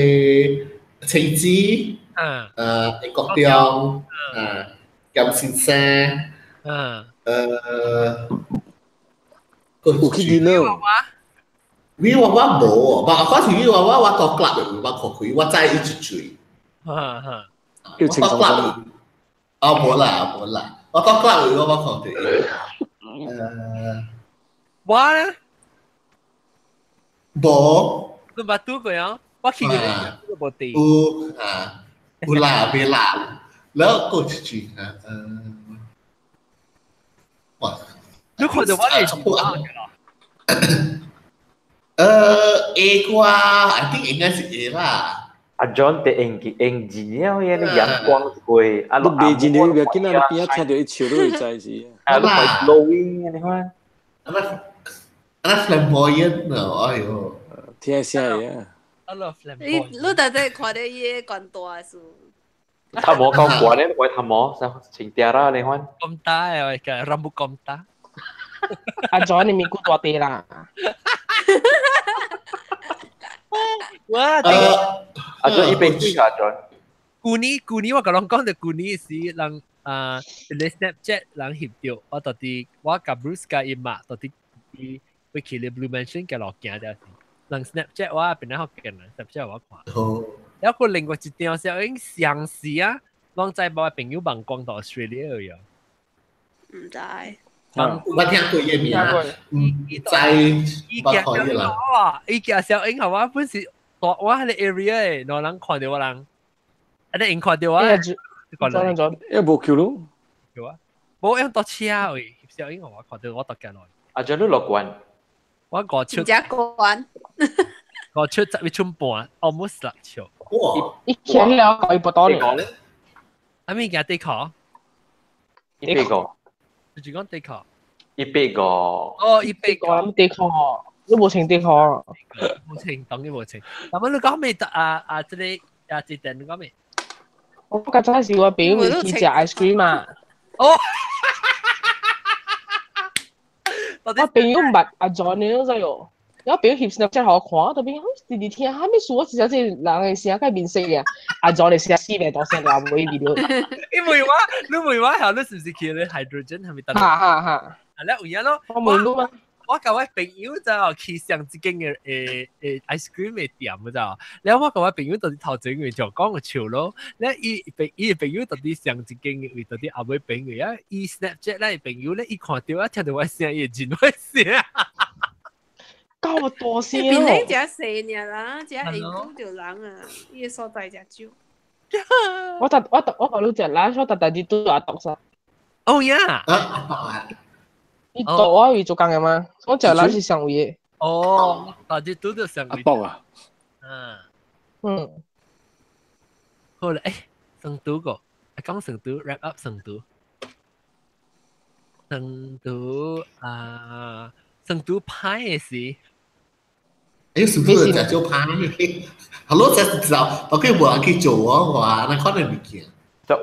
青子，國中，啊，甘先生，有去見咯。你話我無，無，我是你話我我到 club 有捌看開，我知伊一嘴。哈哈，我到 club 哦，無啦無啦，我到 club 有我捌看著伊。我咧，無。你捌拄過啊？我去過，無地。有啊，有啦，袂啦，然後過一嘴啊，哇！你看著我咧是A 啩，I think 應該是 A 啦。阿 John 的 engineer 嘅，你陽光一個，啊，你未進你不要緊啊，你邊仔聽到伊笑都會知是。啊，你 glowing 你看。啊那 flamboyant 哦，哎呦，聽聲嘅。啊，你你大底看到伊個懸大數？頭毛夠懸咧，我頭毛穿吊啦，你看。咁大啊，個 rambut 咁大。阿 John 你面骨大啲啦。哇！阿 John 一邊幾阿 John？舊年舊年我甲人講就舊年時人啊，你 Snapchat 人翕著，我到底我甲 Bruce 甲伊媽到底去去咧 Blue Mansion 嘅路行就是，人 Snapchat 我變得好勁啦，Snapchat 我看。然後另外一張相影相似啊，攏知無朋友望光到 Australia 去啊。唔知。我聽過伊名，唔知捌看伊啦。伊行小英好啊，本是我迄個 area 誒，兩人看著我人，啊你因看著我，看到，欸無去咯，有啊，無用搭車位，小英我看著我搭緊來。阿 John 你落關？我五尺。真懸。五尺11寸半，almost 6尺。哇！伊牽了搞伊不多咧。阿咪行地殼？100個。就是講地殼。 100個。哦，100個。地殼，你無穿地殼。無穿，當然無穿。咁啊，你講咩？啊啊，這個啊，這段你講咩？我較早時我朋友去食 ice cream 啊。哦。我朋友毋捌阿 John 你知哦。我朋友翕 Snapchat 予我看，特別直直聽，啥物事？我只這人的聲較面色嘅，阿 John 的聲四百多聲就袂記得。你問我，你問我，係你是唔是去咧 hydrogen 係咪得？哈哈哈。啊，你有影咯。我問你嘛。我甲我朋友就去上一間嘅ice cream 嘅店就，然後我甲我朋友到底頭前位就講個笑咯，咧伊朋伊朋友到底上一間嘅位到底後尾朋友啊，伊 Snapchat 咧朋友咧伊看到啊聽到我聲伊真會聲，夠大聲邊頂食細爾啦，食會拄著人啊，伊個所在誠少。我特我特我甲你食啦，我特特日拄阿篤啥。哦呀！伊篤我為做工嘅嘛，我食咱是上位嘅。哦，大日拄著上位。阿篤啊！嗯嗯。好啦，成都個，講成都 wrap up 成都，成都啊，成都派嘅事。成都就做派，係咯，就就我佢無人去做啊，話那可能物件。食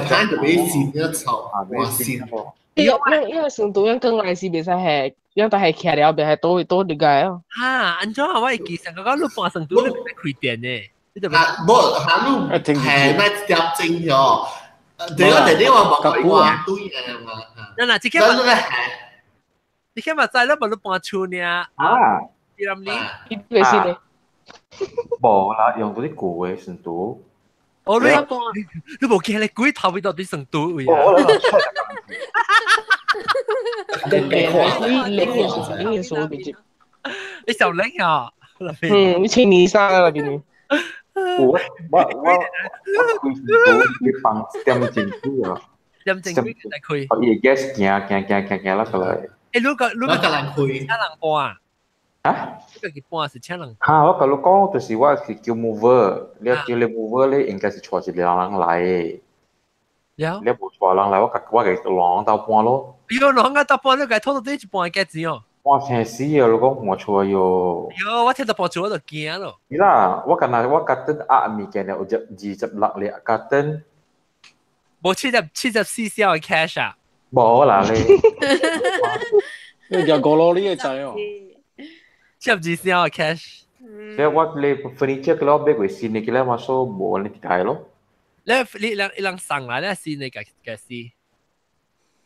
派就俾線一籌，哇線。因為成都人更來是袂使係，因但係徛了，袂使倒倒入來哦。哈，安怎啊？我會記上個講你搬成都你袂開店呢？啊，無，哈你係那一點鐘喲。對啊，對我冇講過對啊嘛。嗱嗱，這個嘛，你起碼知啦，無你搬厝呢？啊，你諗你？你個是呢？無啦，用到啲舊嘅成都。哦，你無驚你鬼頭尾到底成都位啊？你你你受力啊！嗯，你青年生啊，嗰邊。我開成都你放點進去啊？點進去就開。伊 gas 行行行行行啦過來。你個人開，請人搬啊？啊？你家己搬是請人？哈！我甲你講，就是我是叫 mover，你叫你 mover 咧，應該是帶一個人來的。了。你無帶人來，我家人鬥搬咯。喲，人家鬥搬，你家拖到底一半價錢哦。我聽死啊！你講換厝喲。喲，我聽到搬厝我就驚咯。是啦，我敢若我家陣壓物件了有26粒家陣。無74小的 cash 啊？無啦咧。你叫五羅你會知哦。72小的 cash。所以我咧 furniture 個咯買過新的，個咧嘛所無你解咯。你人送來咧新的個個是？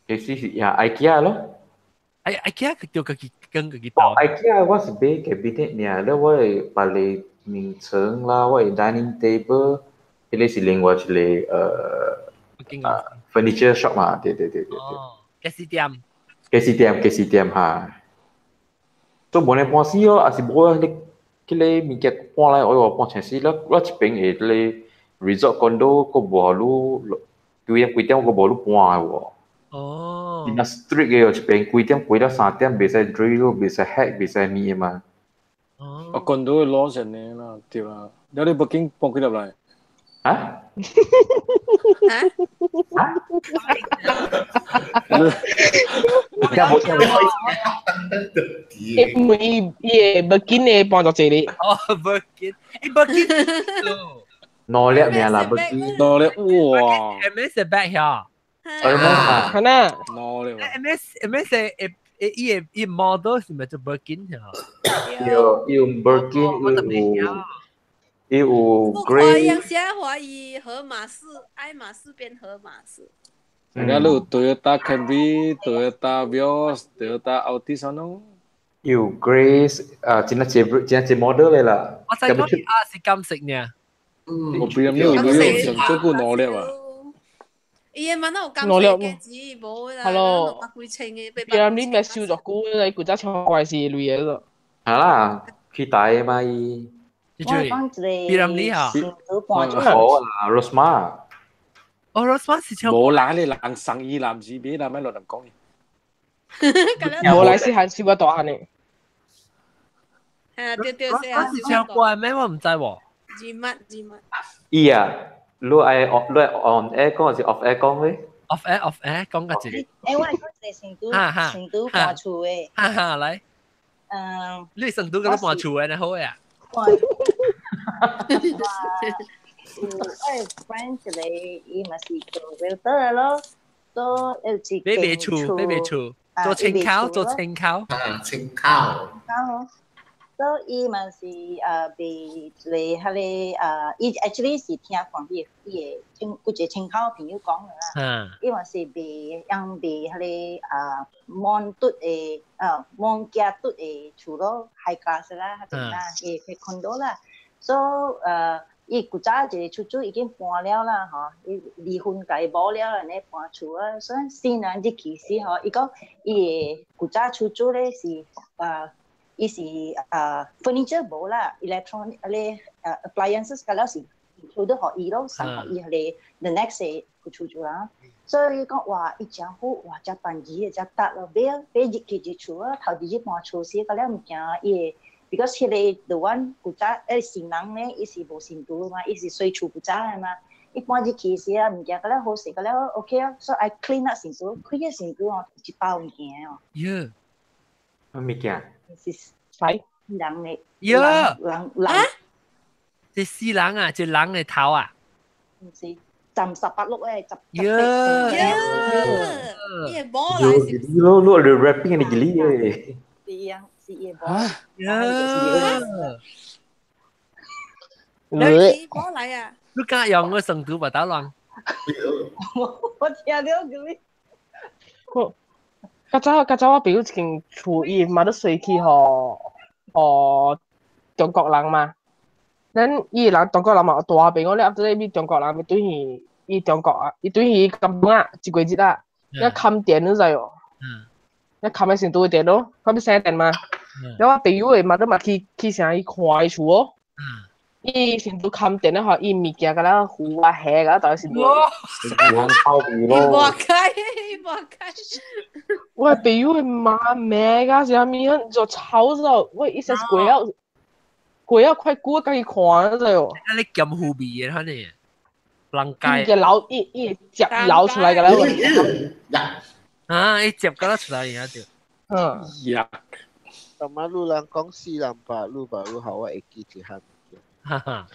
其實是呀 IKEA 咯。 IKEA 佢就自己跟自己鬥。 IKEA 我是買 cabinet 爾，了我的別個眠床啦，我的 dining table，彼個是另外一個furniture shop 嘛，對對對對對。哦，家私店。家私店哈。做無呢搬死咯，也是無你彼個物件搬來，我話搬成死了，我這邊的彼個 resort condo 閣無予你幾點幾點閣無你搬的喎。哦。真 strict 的哦，這邊幾點過了3點袂使 drill，袂使 hack，袂使物的嘛。哦，condo 的攞成呢啦，對啦。了你北京搬幾粒來？啊？啊？因為伊個北京的搬咗這裡。哦，北京，北京。兩粒爾啦，北京。兩粒哇！MS bag 呀。係咩？係咩？兩粒。 MS 伊個伊 model 是咪做 Birkin 呀？有 Birkin，有 grey。我現在懷疑河馬士，愛馬仕變河馬士。而家你有 Toyota Camry、Toyota Vios、Toyota Altis 喏。有 Grace 啊，真係真係 model 嚟啦。我知講啊是金色呢。嗯，我比較沒有上這個能力啊。伊個嘛，有金色嘅紙無啦，六百幾千嘅。別人你咪燒咗股，你古早唱怪事類嘅咯。係啦，佢大嘛伊。我講一個別人你啊，好啦，Rosma。哦，Rosma 是唱。無啦，你人生意男子比啦，咪落人講。無來是韓燒個大漢的。啊，對對對啊！是唱歌咩？我唔知喎。字幕字幕。伊啊，你愛 on 你 on air 講還是 off air 講咧？off air off air 講個字。欸，我係講一個成都，成都搬厝的。哈哈，來。嗯。你成都嗰度搬厝的，你好呀。我有我 friend 一個，伊嘛是做 realtor 咯，做有一買厝，買厝，做清口，做清口。啊，清口。清口。所以伊嘛是被一個彼個伊 actually 是聽看伊伊個親有一個親口朋友講的啦。伊嘛是賣用賣彼個滿嘟的滿家嘟的厝咯，high class 啦，彼陣啦，伊去 condo 啦。所以伊古早一個厝主已經搬了啦，吼，伊離婚共伊無了，按呢搬厝啊，所以新人入去時吼，伊講伊的古早厝主咧是伊是furniture 無啦，electronic 咧appliances 個了是 included 予伊咯，送予伊彼個 the next 個厝主啦。所以伊講哇，伊誠好，哇，誠便宜的，誠值咯，買買入去入厝啊，頭一日搬厝時，個了物件伊會。because 彼個 the one 古早新人咧，伊是無信徒嘛，伊是隨厝古早的嘛。伊搬入去時啊，物件個了好勢，個了 OK 啊，所以愛 clean up 先數，開個先數哦，一包物件哦。喲，乜物件？是誰？人的。喲，人人。這死人啊，這人的頭啊。毋是，浸18碌咧，十。喲。喲，伊個某來是。你攞攞你 wrapping 你幾哩？是啊。是伊某。喲。你某來啊？你敢用我成都把打亂？我聽到佢。我較早較早我朋友一間厝，伊嘛咧隨去予予中國人嘛。咱伊人中國人嘛有大朋友咧，後仔咪中國人咪對去伊中國啊，伊對去金本啊，一個月啊，一冚電你知無？一冚喺成都的電咯，佢要省電嘛。然後我朋友的嘛都嘛去去啥伊看伊厝哦。伊成都冚電的話，伊物件敢若糊啊黑啊，到時黃包皮咯。抹開，抹開。我朋友的媽咩㗎？啥物就臭咗，喂，伊說是過了過了快久，家己看咗喲。啊，你鹹糊味的，反正人街。伊流伊伊接流出來㗎啦。啊！伊接敢若出來爾就。嗯。呀。同埋路人講四人白，路白路好，我會記一項。哈哈。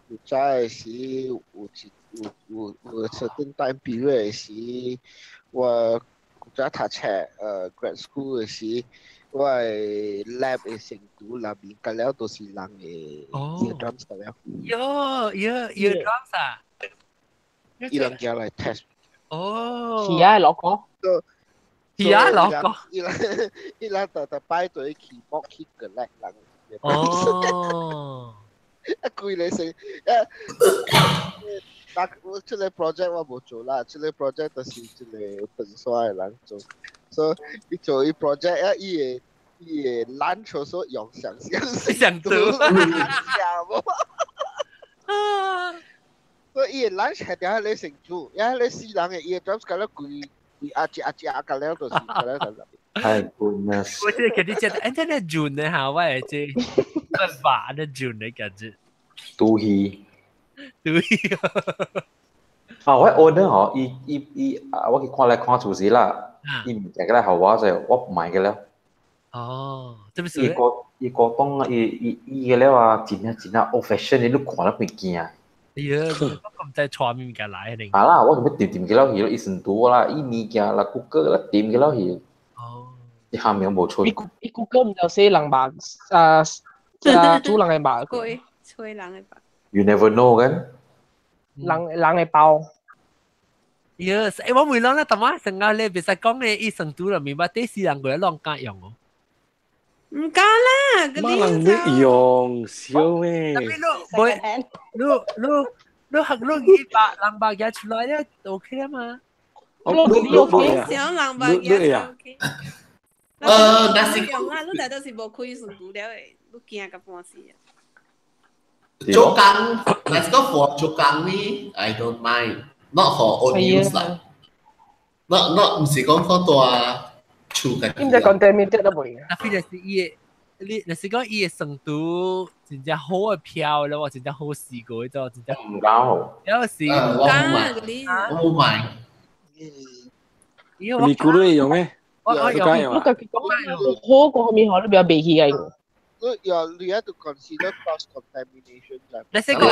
有早的時有一有有有 certain time period 的時，我古早讀冊grad school 的時，我的 lab 的成都內面，隔了都是人的 eardrums 隔了。喲喲 eardrums 啊！伊人寄來 test。哦。是啊，老哥。是啊，老哥。伊人伊人特特擺對去剝去 collect 人。哦。一規個成，一，我這個 project 我無做啦，這個 project 就是這個長沙的人做，所以伊做伊 project 啊，伊會伊會 lunch 所用上上上圖，所以伊的 lunch 係點咧成煮，一咧死人的伊的 drums 搞了規規阿只阿只阿搞了就是搞了就是。哎 goodness！我這個你覺得，哎，這個準的哈，我會這辦法的準的感覺。拄戲，拄戲。啊，我 owner 吼，伊伊伊啊，我去看來看厝時啦，伊物件過來予我就我唔買個了。哦，這不是？伊個伊個當伊伊伊個了啊，真正真正 old fashion 的，你看了會驚。哎呀，我唔知帶咩物件來呢。啊啦，我咁要掂掂佢了去，伊算拄啦，伊物件啦，谷歌啦，掂佢了去。哦。伊下面無出。伊伊谷歌唔就寫人肉啊啊，煮人的肉。吹吹人的肉。 You never know kan？人人的包。 Yes，欸，我問啦，淡仔成日咧，袂使講咧，伊成都入面，捌啲死人過來亂敢用哦。唔敢啦，嗰啲人你用少咩？你你你你學你一百兩百嘢出來咧，OK 啊嘛？你 OK，小兩百嘢 OK。那是用啦，你大都是無開成都了的，你驚甲半死啊！做工，let's go for 做工呢，I don't mind。Not for own use 啦，not not 唔是講講大厝嘅。你唔知講對面得都袂。那非就是伊的，你若是講伊的成都真正好的票了，我真正好試過，就真正。唔夠。有時。我冇買。我冇買。你估你用咩？我我用。我家己講好過後面可你比較袂起啊。你要你要 to consider cross contamination 你識講，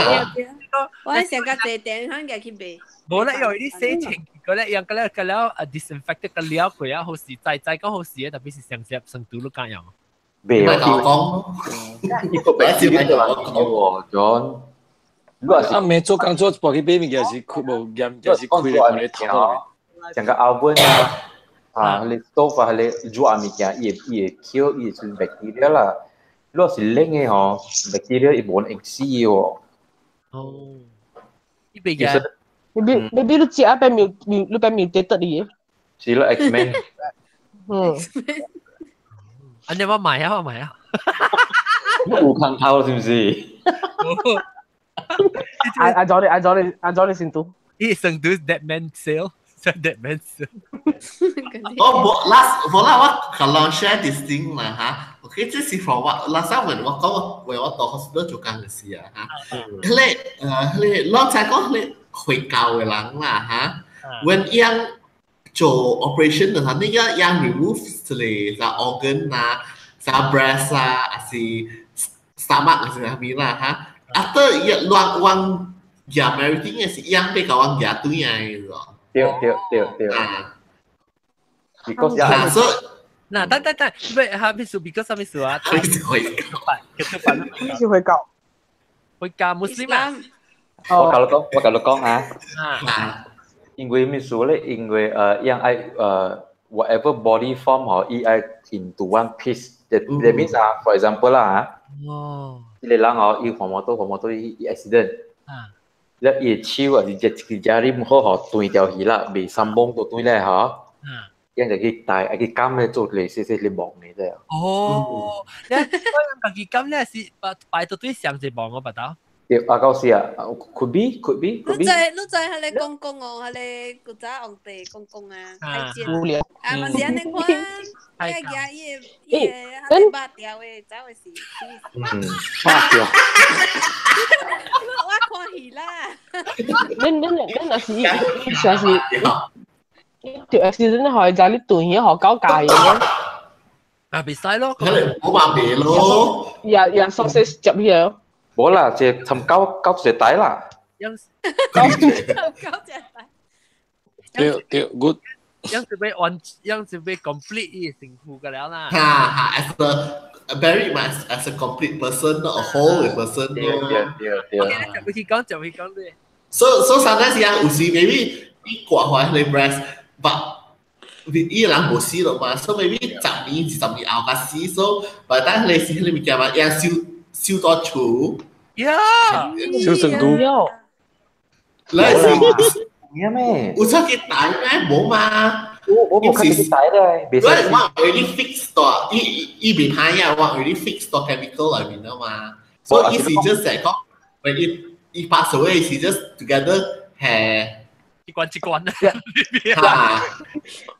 我係成個地點響嘅去賣。無啦，因為你洗清潔個咧，用個咧個了啊 disinfect 個了佢啊，好時再再講好時啊，特別是上隻成都都敢用。未唔係同我講，呢個 bacteria 就係喎，John。如果啊，未做工作，跑去買物件是開無驗，就是開咧你頭落。像個 oven 啊，啊，你 stove 啊，你煮物件，伊會 kill 伊是 bacteria 啦。如果是冷嘅吼，bacteria 伊無會死喎。哦，伊袂嘅。 Maybe 你食啊變苗苗，你變 mutated 哩。是咯，X-Men。嗯。安尼我買啊，我買啊。有空頭是毋是？按照你，按照你，按照你先讀。伊成都 Dead Man Sale，Dead Man Sale。我冇 last，冇啦，我可能 share this thing 啦嚇。OK，這是 for 我 last time 我講我為我到 hospital 做工嘅事啊嚇。佢咧佢咧，老實講佢回教嘅人啦嚇。When 伊樣做 operation 嘅時候，你一樣 remove 一個啥 organ 啊，啥 breast 啊，還是 stomach 還是啥物啦嚇。After 一亂往夾 everything 嘅是一樣被搞往夾對啊，咯。對對對對。啊。 Because 啊，所以嗱，等等等，咩係咩事？Because 咩事啊？佢是回教，佢是回教，回教穆斯林啊。我甲你講，我甲你講啊。因為咩事咧？因為樣愛whatever body form 吼，伊愛 into one piece。That means 啊，for example 啦嚇。哦。一個人吼，伊換摩托換摩托伊 accident。啊。了伊的手啊是一一只你毋好吼斷掉去啦，袂三摸都斷咧吼。啊。樣就去帶，愛去監咧做類似似你望嘅啫。哦，你我家己監咧是擺擺到對上一望我白頭。對，啊，到時啊，could be could be could 你 be。知你知，彼个公公哦，彼个古早皇帝公公啊，太监啊，嘛是按呢款，伊个伊个伊个，彼个肉条的，走的是。嗯，肉条。我看戏啦。恁恁恁若是伊啥是？條 accident 可以就你斷起學搞界嘅。啊，袂使咯，冇話別咯。也也索死接起來。無啦，這尋九九隻底啦。九隻底。對對，good。樣子被完，樣子被 complete 伊身軀個了啦。哈哈，as a buried as a complete person, not a whole person. 對對對對。就會去講，就會講對。 So sometimes 啊，有時 maybe 伊割開你 breast，but 伊人無死咯嘛，so maybe 10年20年後才死，so but 等你死你物件嘛，伊燒燒到厝。呀！燒成都。你是咩咩？有出去大咩？無嘛？我冇看到大咧，我我 already fix 到，伊伊未歹啊，我 already fix 到 chemical 裏面啊嘛，所以伊是 just 係講，伊伊 pass away 是 just together 係一關一關。嚇。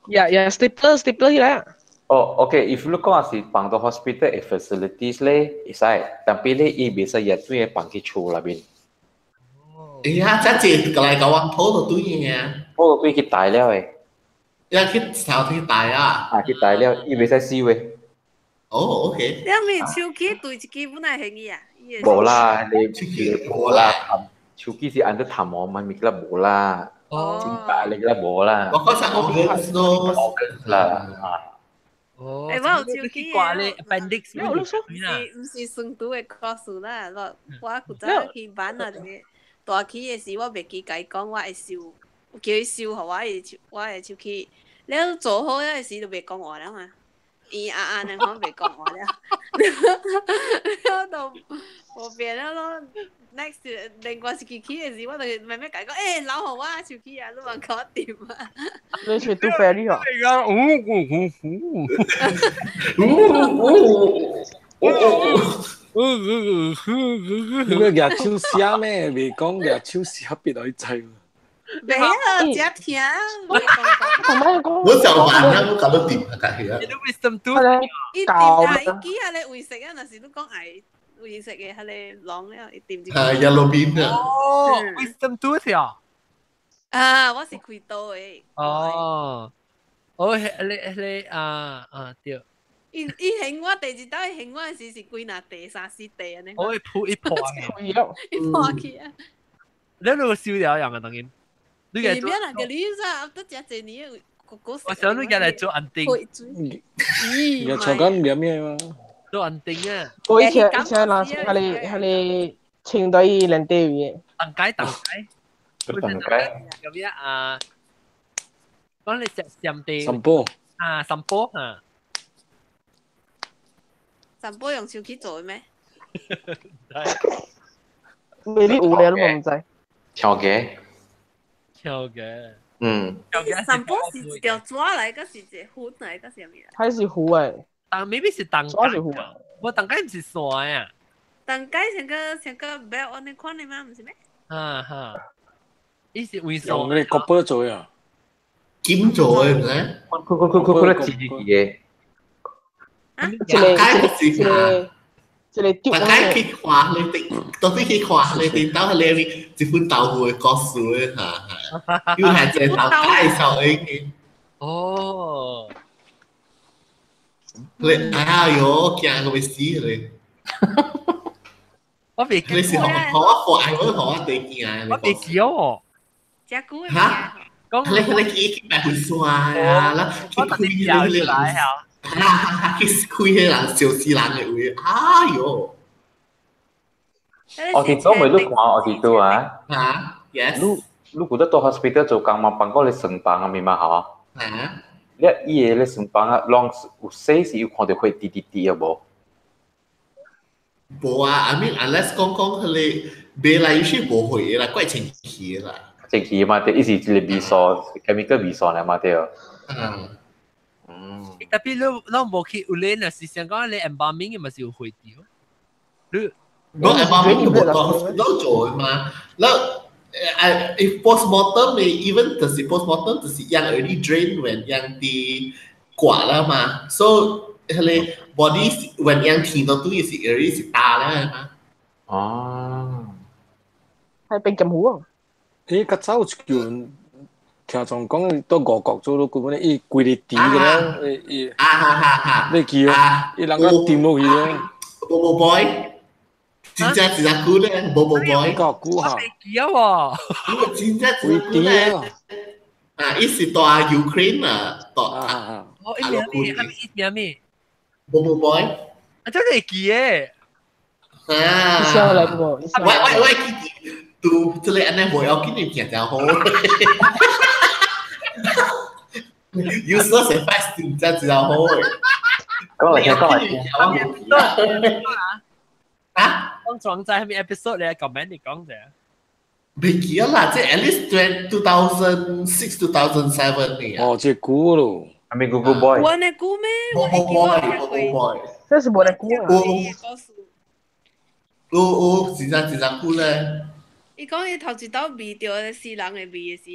呀呀，stapler stapler 起來啊！哦，OK，if 你講是放到 hospital 嘅 facilities 咧，會使，但係咧伊袂使日對放去厝內面。哎呀，這這過來甲我抱到對嘅啊！抱到對去大了誒。一去頭去大啊！啊，去大了，伊袂使死話。哦，OK。你咪手機對一支本來還伊啊？無啦，你無啦，手機是按得痰毛嘛，物啦無啦。哦。真大力啦無啦。我講實 organs 咯。 organs 啦。哦。欸，我有手機掛咧 appendix。毋是毋是成都的故事啦，我我古早去玩啊，大起的時我袂記共伊講，我會收，叫伊收予我的手，我的手機。了做好了時就袂講話了嘛，伊啊啊，兩款袂講話了，了就無變了咯。Next 另外一支去的時，我就慢慢共伊講，欸，留予我手機啊，你嘛搞掂啊。你是拄 ferry 哦？呜呜呜呜。呜呜呜呜。你個舉手寫咩？未講舉手寫別來知。袂啊，食聽。我就玩啊，我搞到掂啊，隔起啊。你都 wisdom tooth。伊掂啊，伊記下咧為食啊，若是你講愛為食嘅，彼个籠了，伊掂一。係 yellow bean 啊。哦，wisdom tooth 啊。啊，我是開刀的。哦，哦，你你啊啊對。伊伊還我第一道伊還我時是幾若地三四地按呢。我會鋪一破一破去啊！你如果燒掉樣啊，當然。你個咩人個你啥？都食這年個個。我想你個來做安定。咦？又坐緊咩咩嘛？都安定啊。我以前以前人係你係你清到伊連地位。當街當街。當街。有咩啊？講你食上地。三寶。啊，三寶啊。三寶用手去做的咩？未必有咧，都唔知。跳嘅。跳嘅。嗯。三寶是一條紙來，個是一個糊來，個是啥物來？還是糊誒？但 maybe 是當紙是糊啊。我當街唔是線啊。當街像個像個 belt 按呢款的嗎？毋是咩？啊哈。伊是為用嗰啲 copper 做啊。金做的唔知？佢佢佢佢佢咧自己嘅。一個一個一個大家去看你頂，到底去看你頂到係你一本豆腐的故事的嚇，又係一個豆街效應嘅。哦。你哎喲，驚到欲死你！我未你是學學我學，我學我地驚。我未記哦。食久的嚇？你你去去白雲山啊，啦去開你你人。啊！去開彼人燒死人的位，哎喲！我哋早咪都看，我哋都啊。啊，yes。你你覺得到 hospital 做工嘛，幫過你上班啊，明嘛嚇？啊。你伊個咧上班啊，攏有洗是有看到血滴滴滴啊無？無啊，I mean unless 講講彼個未來有時無血啦，怪清氣啦。清氣嘛，對，伊是一個味素，chemical 味素來嘛對。嗯。嗯。特別你你無去有咧，若是想講你 embalming 嘛是有血掉。你我 embalming 無都做嘛，你if postmortem even 就是 postmortem 就是樣 already drain when 樣啲刮啦嘛，so 彼個 body when 樣天到對是 already 是大啦嘛。哦。係變咁好啊！咦，較早有一叫。聽從講到外國做都根本伊規日甜嘅咧，伊啊哈哈哈，你記啊？伊人個甜落去咧。無無 boy，真正真正久咧，無無 boy。夠久哈？記啊喎！真正真久咧。啊，伊是蹛 Ukraine 啊，蹛啊。哦，伊名咩？伊名咩？無無 boy。啊，真係記嘅。啊！笑來不？我我我記得，拄這個按呢無要緊，你行真好。Useless advice 真正真好誒！講嚟聽，講嚟聽。啊？講裝在係咪 episode 咧？comment 你講者。未記得啦，即係 at least 2006 2007 年。哦，這久咯。係咪 Google Boy？我呢久咩？無無 boy，無無 boy。這是無得久啊！有有，真正真正久咧。伊講伊頭一道味著死人的味是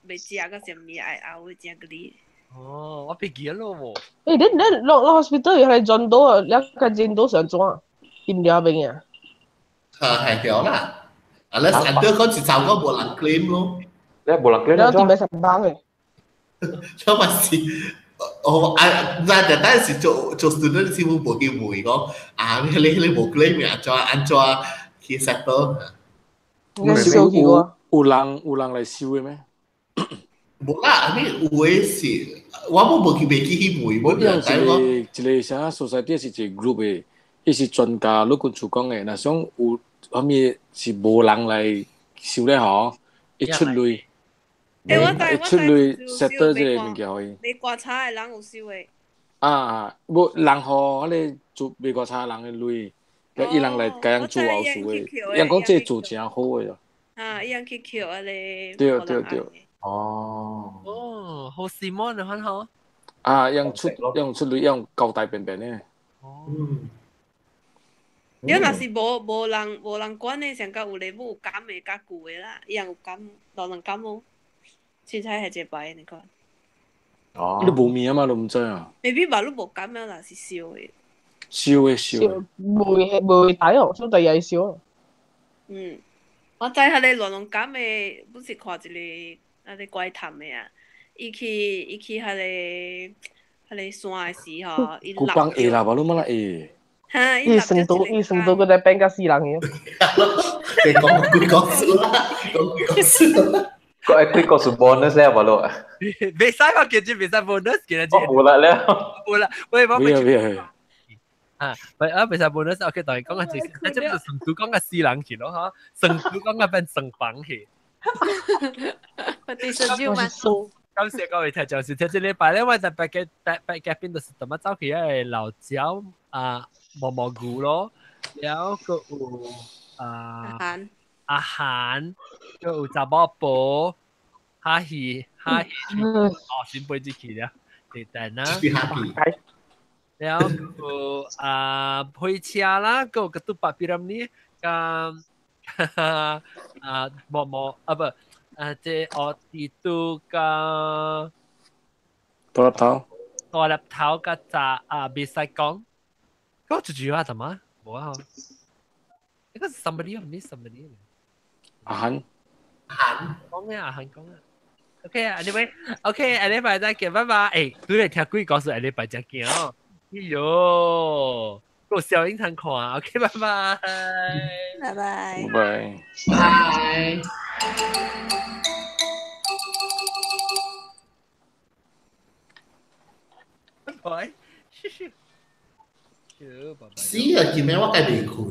袂食個啥物愛熬真個哩。哦，我別記得咯喎。欸，你你落落 hospital 有係進到啊，兩個進到上怎啊？掂了邊啊？係對啦。啊，你上到嗰時就講無人 claim 咯。你無人 claim 你掂咪成班嘅。這嘛是，我啊，那就當時做做 student 時，我無去問講，啊，你你無 claim 按怎按怎去 settle。有有人有人來收的咩？無啦，你有的是，我冇無去袂記去問，我有一個一個啥 society 是一個 group 的，伊是專家，你跟厝講的，若想有啥物是無人來收咧吼，伊出類，欸，伊出類 settle 這個物件予伊。賣刮痧的人有收的。啊，無人予彼個做賣刮痧人的鐳，伊人來共人做後事的，伊人講這個做誠好的。啊，伊人去捡彼個。對對對。哦。哦，好時髦啊，很好。啊，用出用出鐳用交代便便的。哦。你若是無無人無人管的，上較有咧有感的較舊的啦，伊人有感，老人感無，凊彩係一擺你看。哦。你無名嘛，你毋知啊。未必吧，你無感啊，若是燒的。燒的燒的。袂袂大哦，相對也燒。嗯，我知彼個亂龍感的，不是看一個啊個怪談的啊，伊去伊去彼個彼個山的時吼，伊古幫會啦，無你乜啦會。哈！伊成都伊成都閣在變甲死人去。你講鬼故事啦，講鬼故事。個係鬼故事 bonus 咧，無咯。袂使我記住，袂使 bonus 記得住。無啦了。無啦，喂，我未。啊，唔啊，其實 bonus OK，當然講嘅就是，即係成都講嘅私人去咯，嗬，成都講嘅變成房去。我哋實招嘛。感謝各位聽眾收聽，這禮拜咧，我特別嘅特別嘉賓就是怎麼走去嘅老椒啊毛毛菇咯，然後個有啊阿韓，個有查某婆，哈希哈希，哦，先背住去了，對等啦。然後個啊配車啦，個個都白比林呢，咁啊毛毛啊不。啊，這我哋都加大粒頭，大粒頭加炸啊，別使講，嗰個住啊，怎麼？冇啊，呢個 somebody 唔知 somebody。阿韓，韓講咩啊？韓講啊。OK 啊，anyway，OK，下禮拜再見，拜拜。誒，對嚟聽鬼故事，下禮拜再見哦。哎喲，個小英堂看，OK，拜拜。拜拜。拜拜。拜。死啊！見咩我計未困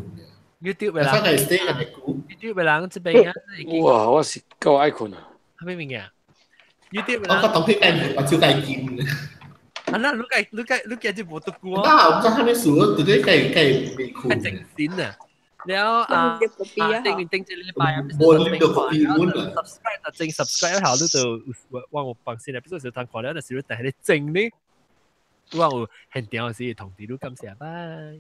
YouTube 嘅人，我計 stay 嘅估。 YouTube 嘅人這邊啊，哇！我是夠愛困啊。係咩物件？YouTube 我個當佢計我照計見。啊，那你計你計你計就無得過。啊，我唔知係咩事，直接計計未困。正線啊！了啊，定定這禮拜啊，冇你就變滿啦。 subscribe 就正 subscribe 後，你就我我放先啦。比如說，睇看了，就是你但係你正呢，我有現場時同啲你感謝，拜。